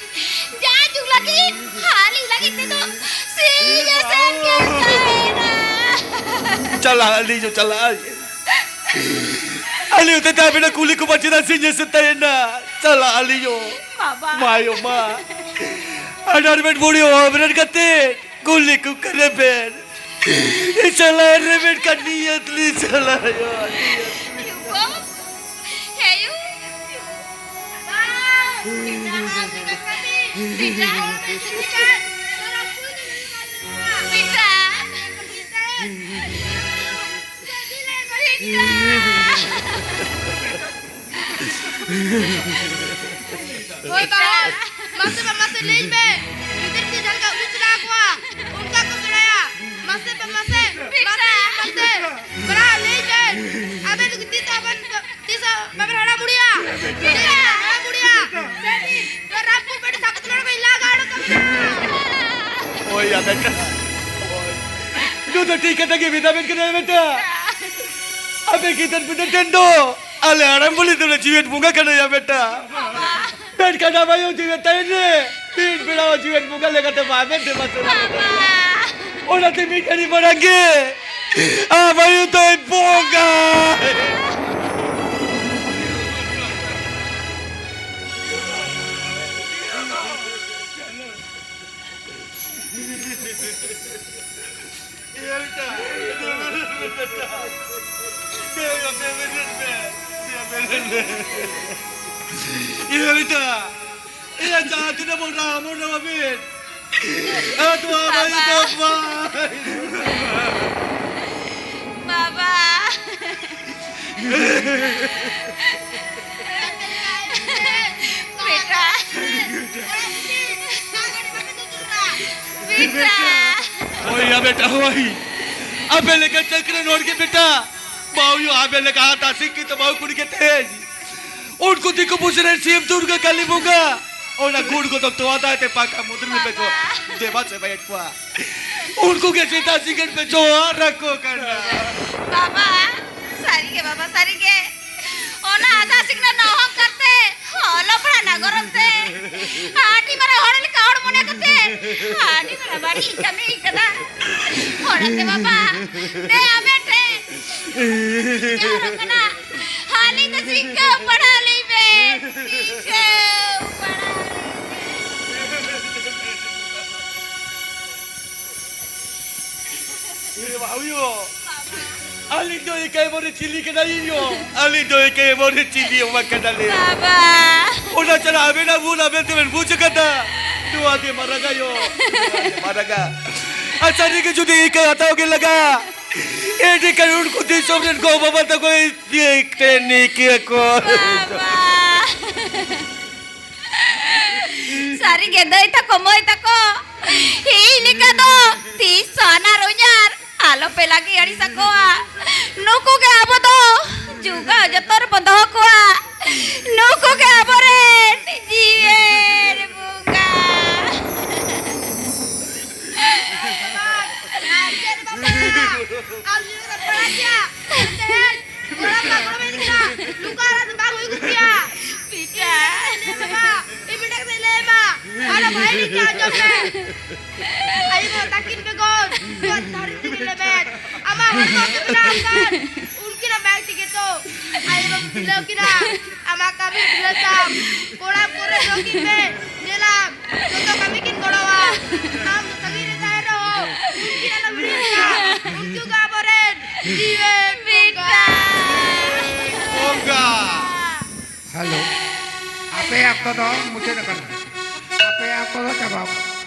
ᱡᱟᱭ ᱡᱩᱜᱽ ᱞᱟᱹᱜᱤᱫ, ᱦᱟᱹᱞᱤ ᱞᱟᱹᱜᱤᱫ ᱛᱮᱫᱚ ᱥᱤᱧ ᱮ ᱥᱮᱱ ᱜᱮ ᱛᱟᱦᱮᱸ᱾ ᱪᱟᱞᱟᱜ ᱟᱹᱞᱤᱧ ᱪᱟᱞᱟᱜ ᱟᱹᱞᱤᱧ᱾ ᱟᱹᱞᱤᱧ ᱦᱚᱸ ᱛᱮᱛᱟ ᱵᱮᱱᱟ ᱠᱩᱞᱤ ᱠᱚ ᱵᱟᱹᱪᱤ ᱫᱟ ᱥᱤᱧ ᱥᱮᱛᱟᱭᱮᱱᱟ᱾ ᱪᱟᱞᱟᱜ ᱟᱹᱞᱤᱧ᱾ ᱵᱟᱵᱟ᱾ ᱢᱟᱭᱳ ᱢᱟ᱾ ᱟᱰᱟᱨ ᱵᱮᱱ ᱵᱩᱲᱤ ᱦᱚᱸ ᱵᱮᱨᱮᱱ ᱠᱟᱛᱮ ᱠᱩᱞᱤ ᱠᱚ ᱠᱟᱱᱟ ᱵᱮᱱ᱾ ᱪᱟᱞᱟᱜ ᱨᱮ ᱵᱮᱱ ᱠᱟᱹᱱᱤᱭᱟᱹᱛ ᱞᱤᱧ ᱪᱟᱞᱟᱜ᱾ ᱭᱩ ᱜᱚ᱾ ᱦᱮᱸ ᱭᱩ᱾ ᱵᱮᱴᱟ᱾ ᱵᱮᱴᱟ᱾ ᱦᱳᱭ ᱵᱟᱵᱟ, ᱢᱟᱥᱮ ᱵᱟ, ᱢᱟᱥᱮ ᱞᱟᱹᱭ ᱢᱮ, ᱜᱤᱫᱟᱹᱨ ᱠᱚ ᱡᱟᱦᱟᱸ ᱞᱮᱠᱟ ᱩᱫᱩᱜ ᱥᱮᱬᱟ ᱟᱠᱚᱣᱟ, ᱚᱱᱠᱟ ᱠᱚ ᱥᱮᱬᱟᱭᱟ᱾ ᱢᱟᱥᱮ ᱵᱟ, ᱢᱟᱥᱮ, ᱢᱟᱥᱮ, ᱢᱟᱥᱮ, ᱵᱟᱲᱟ ᱞᱟᱹᱭ ᱢᱮ, ᱟᱵᱮᱱ ᱫᱚ ᱛᱤᱥ ᱦᱚᱸ ᱵᱟᱵᱮᱱ, ᱛᱤᱥ ᱦᱚᱸ ᱵᱟᱵᱮᱱ ᱦᱟᱲᱟᱢ ᱵᱩᱲᱤᱭᱟ, ᱛᱤᱥ ᱦᱚᱸ ᱵᱟᱵᱮᱱ ᱦᱟᱲᱟᱢ ᱵᱩᱲᱤᱭᱟ᱾ ᱨᱟᱢᱯᱩᱨ ᱯᱮᱴᱮ ᱥᱟᱵ ᱠᱟᱛᱮ ᱱᱚᱰᱮ ᱠᱷᱚᱱ ᱞᱟ ᱜᱟᱲ ᱠᱟᱜ ᱵᱮᱱᱟ᱾ ᱳᱭ ᱭᱟ ᱵᱮᱴᱟ, ᱳᱭ᱾ ᱱᱩᱭ ᱫᱚ ᱴᱷᱤᱠ ᱠᱟᱛᱷᱟ ᱜᱮ ᱢᱮᱛᱟ ᱵᱮᱱ ᱠᱟᱱᱟ ᱵᱮᱴᱟ᱾ ᱟᱯᱮ ᱜᱤᱫᱟᱹᱨ ᱯᱤᱫᱟᱹᱨ ᱴᱷᱮᱱ ᱫᱚ ᱟᱞᱮ ᱦᱟᱲᱟᱢ ᱵᱩᱲᱦᱤ ᱫᱚᱞᱮ ᱡᱤᱣᱮᱫ ᱵᱚᱸᱜᱟ ᱠᱟᱱᱟ ᱭᱟ ᱵᱮᱴᱟ᱾ ᱢᱮᱱᱠᱷᱟᱱ ᱟᱵᱟᱭ ᱡᱤᱣᱮᱫ ᱛᱟᱦᱮᱱ ᱨᱮ ᱢᱤᱫ ᱵᱮᱲᱟ ᱦᱚᱸ ᱡᱤᱣᱮᱫ ᱵᱚᱸᱜᱟ ᱞᱮᱠᱟᱛᱮ ᱵᱟᱵᱮᱱ ᱫᱮᱵᱟ ᱥᱮᱵᱟ ᱠᱟᱫᱮᱭᱟ᱾ ᱚᱱᱟᱛᱮ ᱢᱤᱫ ᱜᱷᱟᱹᱲᱤ ᱢᱟᱲᱟᱝ ᱜᱮ ᱟᱵᱟᱭ ᱫᱚᱭ ᱵᱚᱸᱜᱟ᱾ ᱮ ᱵᱮᱴᱟ, ᱮ ᱵᱮᱴᱟ, ᱮ ᱵᱮᱴᱟ, ᱮ ᱵᱮᱴᱟ, ᱮ ᱵᱮᱴᱟ, ᱮ ᱡᱟᱦᱟᱸ ᱛᱤᱱᱟᱹᱜ ᱵᱚᱱ ᱨᱟᱦᱟ ᱵᱚᱱ ᱨᱟᱦᱟ ᱵᱮᱱ, ᱟᱫᱚ ᱟᱵᱟᱨ ᱵᱟᱵᱟ᱾ ᱫᱚ ᱵᱟᱭ᱾ ᱵᱟᱵᱟ᱾ ᱵᱮᱴᱟ᱾ ᱵᱮᱴᱟ᱾ ᱦᱳᱭ ᱭᱟ ᱵᱮᱴᱟ, ᱦᱳᱭ᱾ ᱟᱯᱮ ᱞᱮᱠᱟ ᱪᱟᱹᱠᱨᱟᱹᱱ ᱦᱚᱲ ᱜᱮ ᱵᱮᱴᱟ, ᱵᱟᱹᱦᱩ ᱭᱩ ᱟᱯᱮ ᱞᱮᱠᱟ ᱦᱟᱛᱟ ᱥᱤᱠᱠᱷᱤᱛᱚ ᱵᱟᱹᱦᱩ ᱠᱩᱲᱤ ᱜᱮ ᱛᱮᱦᱮᱧ ᱩᱱᱠᱩ ᱫᱤᱠᱩ ᱯᱩᱥᱤ ᱨᱮᱱ ᱥᱤᱢ ᱫᱩᱨᱜᱟᱹ ᱠᱟᱹᱞᱤ ᱵᱚᱸᱜᱟ, ᱚᱱᱟ ᱜᱩᱲ ᱜᱚᱫᱚᱢ ᱛᱚᱣᱟ ᱫᱟᱜ ᱛᱮ ᱯᱟᱠᱟ ᱢᱩᱫᱽᱨᱤ ᱨᱮᱯᱮ ᱡᱚ ᱫᱮᱵᱟ ᱥᱮᱵᱟᱭᱮᱫ ᱠᱚᱣᱟ᱾ ᱩᱱᱠᱩ ᱜᱮ ᱥᱮᱛᱟ ᱥᱤᱸᱜᱟᱹᱲ ᱯᱮ ᱡᱚᱦᱟᱨ ᱟᱠᱚ ᱠᱟᱱᱟ᱾ ᱵᱟᱵᱟ, ᱥᱟᱹᱨᱤ ᱜᱮ ᱵᱟᱵᱟ, ᱥᱟᱹᱨᱤ ᱜᱮ᱾ ᱚᱱᱟ ᱟᱫᱷᱟ ᱥᱤᱠᱷᱱᱟᱹᱛ ᱨᱮᱱᱟᱜ ᱚᱦᱚᱝᱠᱟᱨ ᱛᱮ, ᱚᱞᱚᱜ ᱯᱟᱲᱦᱟᱜ ᱨᱮᱱᱟᱜ ᱜᱚᱨᱚᱵ ᱛᱮ, ᱟᱹᱰᱤ ᱢᱟᱨᱟᱝ ᱦᱚᱲ ᱞᱮᱠᱟ ᱦᱚᱲ ᱢᱚᱱᱮ ᱠᱟᱛᱮ, ᱟᱹᱰᱤ ᱢᱟᱨᱟᱝ ᱵᱟᱹᱲᱤᱡ ᱤᱧ ᱠᱟᱹᱢᱤ ᱠᱟᱫᱟ᱾ ᱚᱱᱟᱛᱮ ᱵᱟᱵᱟ, ᱫᱮ ᱟᱢᱮ ᱪᱟᱞᱟᱜ ᱠᱟᱱᱟ᱾ ᱟᱹᱞᱤᱧ ᱫᱚ ᱥᱤᱠᱷᱟᱹᱣ ᱯᱟᱲᱦᱟᱣ ᱞᱤᱧ ᱵᱮᱱ, ᱥᱤᱠᱷᱟᱹᱣ ᱯᱟᱲᱦᱟᱣ ᱞᱤᱧ ᱵᱮᱱ᱾ ᱤᱧ ᱵᱟᱵᱟ ᱦᱩᱭᱩᱜ᱾ ᱟᱹᱞᱤᱧ ᱫᱚ ᱮᱠᱮᱵᱟᱨᱮ ᱪᱤᱞᱤ ᱠᱟᱱᱟᱞᱤᱧ ᱭᱚ? ᱟᱹᱞᱤᱧ ᱫᱚ ᱮᱠᱮᱵᱟᱨᱮ ᱪᱤᱞᱤ ᱦᱚᱸ ᱵᱟᱝ ᱠᱟᱱᱟᱞᱤᱧ᱾ ᱵᱟᱵᱟ᱾ ᱚᱱᱟ ᱪᱷᱟᱲᱟ ᱟᱵᱮᱱᱟᱜ ᱵᱷᱩᱞ ᱟᱵᱮᱱ ᱛᱮᱵᱮᱱ ᱵᱩᱡᱽ ᱟᱠᱟᱫᱟ᱾ ᱱᱚᱣᱟ ᱜᱮ ᱢᱟᱨᱟᱝᱟ ᱭᱚ, ᱱᱚᱣᱟ ᱜᱮ ᱢᱟᱨᱟᱝᱟ᱾ ᱟᱨ ᱥᱟᱹᱨᱤ ᱜᱮ ᱡᱩᱫᱤ ᱤᱠᱟᱹ ᱦᱟᱛᱟᱣ ᱜᱮ ᱞᱟᱜᱟ, ᱮᱸᱰᱮᱠᱷᱟᱱ ᱩᱱᱠᱩ ᱫᱤᱥᱚᱢ ᱨᱮᱱ ᱜᱚ ᱵᱟᱵᱟ ᱛᱟᱠᱚ ᱤᱠᱟᱹ ᱠᱚ᱾ ᱵᱟᱵᱟ᱾ ᱥᱟᱹᱨᱤ ᱜᱮ ᱫᱟᱹᱭ ᱛᱟᱠᱚ, ᱢᱟᱹᱭ ᱛᱟᱠᱚ, ᱤᱧ ᱞᱮᱠᱟ ᱫᱚ ᱛᱤᱥ ᱦᱚᱸ ᱟᱱᱟᱨ ᱩᱧᱟᱨ ᱟᱞᱚᱯᱮ ᱞᱟᱹᱜᱤᱫ ᱟᱹᱲᱤᱥ ᱟᱠᱚᱣᱟ᱾ ᱱᱩᱠᱩ ᱜᱮ ᱟᱵᱚ ᱫᱚ ᱡᱚᱜᱟᱣ ᱡᱚᱛᱚᱱ ᱨᱮᱵᱚᱱ ᱫᱚᱦᱚ ᱠᱚᱣᱟ᱾ ᱱᱩᱠᱩ ᱜᱮ ᱟᱵᱚᱨᱮᱱ ᱡᱤᱣᱮᱫ ᱵᱚᱸᱜᱟ᱾ ᱟᱨ ᱪᱮᱫ ᱵᱟᱯᱞᱟ? ᱟᱢ ᱡᱩᱫᱤ ᱵᱟᱯᱞᱟ ᱠᱮᱭᱟ, ᱛᱮᱦᱮᱧ ᱜᱚᱲᱚᱢ ᱵᱟ ᱜᱚᱲᱚᱢ ᱤᱫᱤ ᱠᱮᱫᱟ, ᱱᱚᱝᱠᱟ ᱟᱞᱟᱝ ᱫᱚ ᱵᱟᱝ ᱦᱩᱭ ᱠᱚᱜ ᱠᱮᱭᱟ᱾ ᱵᱤᱴᱟ᱾ ᱤᱧ ᱢᱤᱫᱴᱟᱝ ᱠᱟᱛᱷᱟᱧ ᱞᱟᱹᱭ ᱟᱢᱟ, ᱤᱧ ᱢᱤᱫᱴᱟᱝ ᱠᱟᱛᱷᱟᱧ ᱞᱟᱹᱭ ᱟᱢᱟ᱾ ᱟᱨ ᱵᱷᱟᱹᱜᱤ ᱴᱷᱤᱠ ᱛᱮ ᱟᱸᱡᱚᱢ ᱢᱮ᱾ ᱟᱭᱳ ᱵᱟᱵᱟ ᱛᱟᱹᱠᱤᱱ ᱵᱮᱜᱚᱨ ᱱᱚᱣᱟ ᱫᱷᱟᱹᱨᱛᱤ ᱨᱮ ᱞᱮᱵᱮᱫ᱾ ᱟᱢᱟᱜ ᱦᱚᱲᱢᱚ ᱠᱚ ᱵᱮᱱᱟᱣ ᱟᱠᱟᱱ ᱩᱱᱠᱤᱱᱟᱜ ᱵᱟᱝ ᱴᱷᱤᱠ ᱜᱮᱛᱚ᱾ ᱟᱭᱳ ᱵᱟᱵᱟ ᱰᱷᱤᱞᱟᱹᱣ ᱠᱤᱱᱟ, ᱟᱢᱟᱜ ᱠᱟᱹᱢᱤ ᱰᱷᱤᱞᱟᱹᱣ ᱛᱟᱢ᱾ ᱠᱚᱲᱟ ᱠᱚᱨᱮ ᱫᱚ ᱠᱤᱱ ᱯᱮ, ᱧᱮᱞᱟᱢ, ᱡᱚᱛᱚ ᱠᱟᱹᱢᱤ ᱠᱤᱱ ᱜᱚᱲᱚᱣᱟ᱾ ᱟᱢ ᱫᱚ ᱥᱟᱺᱜᱤᱧ ᱨᱮ ᱛᱟᱦᱮᱸ ᱨᱮᱦᱚᱸ, ᱩᱱᱠᱤᱱ ᱟᱞᱚᱢ ᱦᱤᱲᱤᱧ ᱠᱚᱣᱟ᱾ ᱩᱱᱠᱩ ᱜᱮ ᱟᱵᱚᱨᱮᱱ ᱡᱤᱣᱮᱫ ᱵᱚᱸᱜᱟ᱾ ᱵᱚᱸᱜᱟ᱾ ᱦᱮᱞᱳ, ᱟᱯᱮᱭᱟᱜ ᱚᱠᱛᱚ ᱫᱚ ᱢᱩᱪᱟᱹᱫ ᱟᱠᱟᱱᱟ᱾ ᱟᱯᱮᱭᱟᱜ ᱚᱠᱛᱚ ᱫᱚ ᱪᱟᱵᱟ ᱟᱠᱟᱱᱟ᱾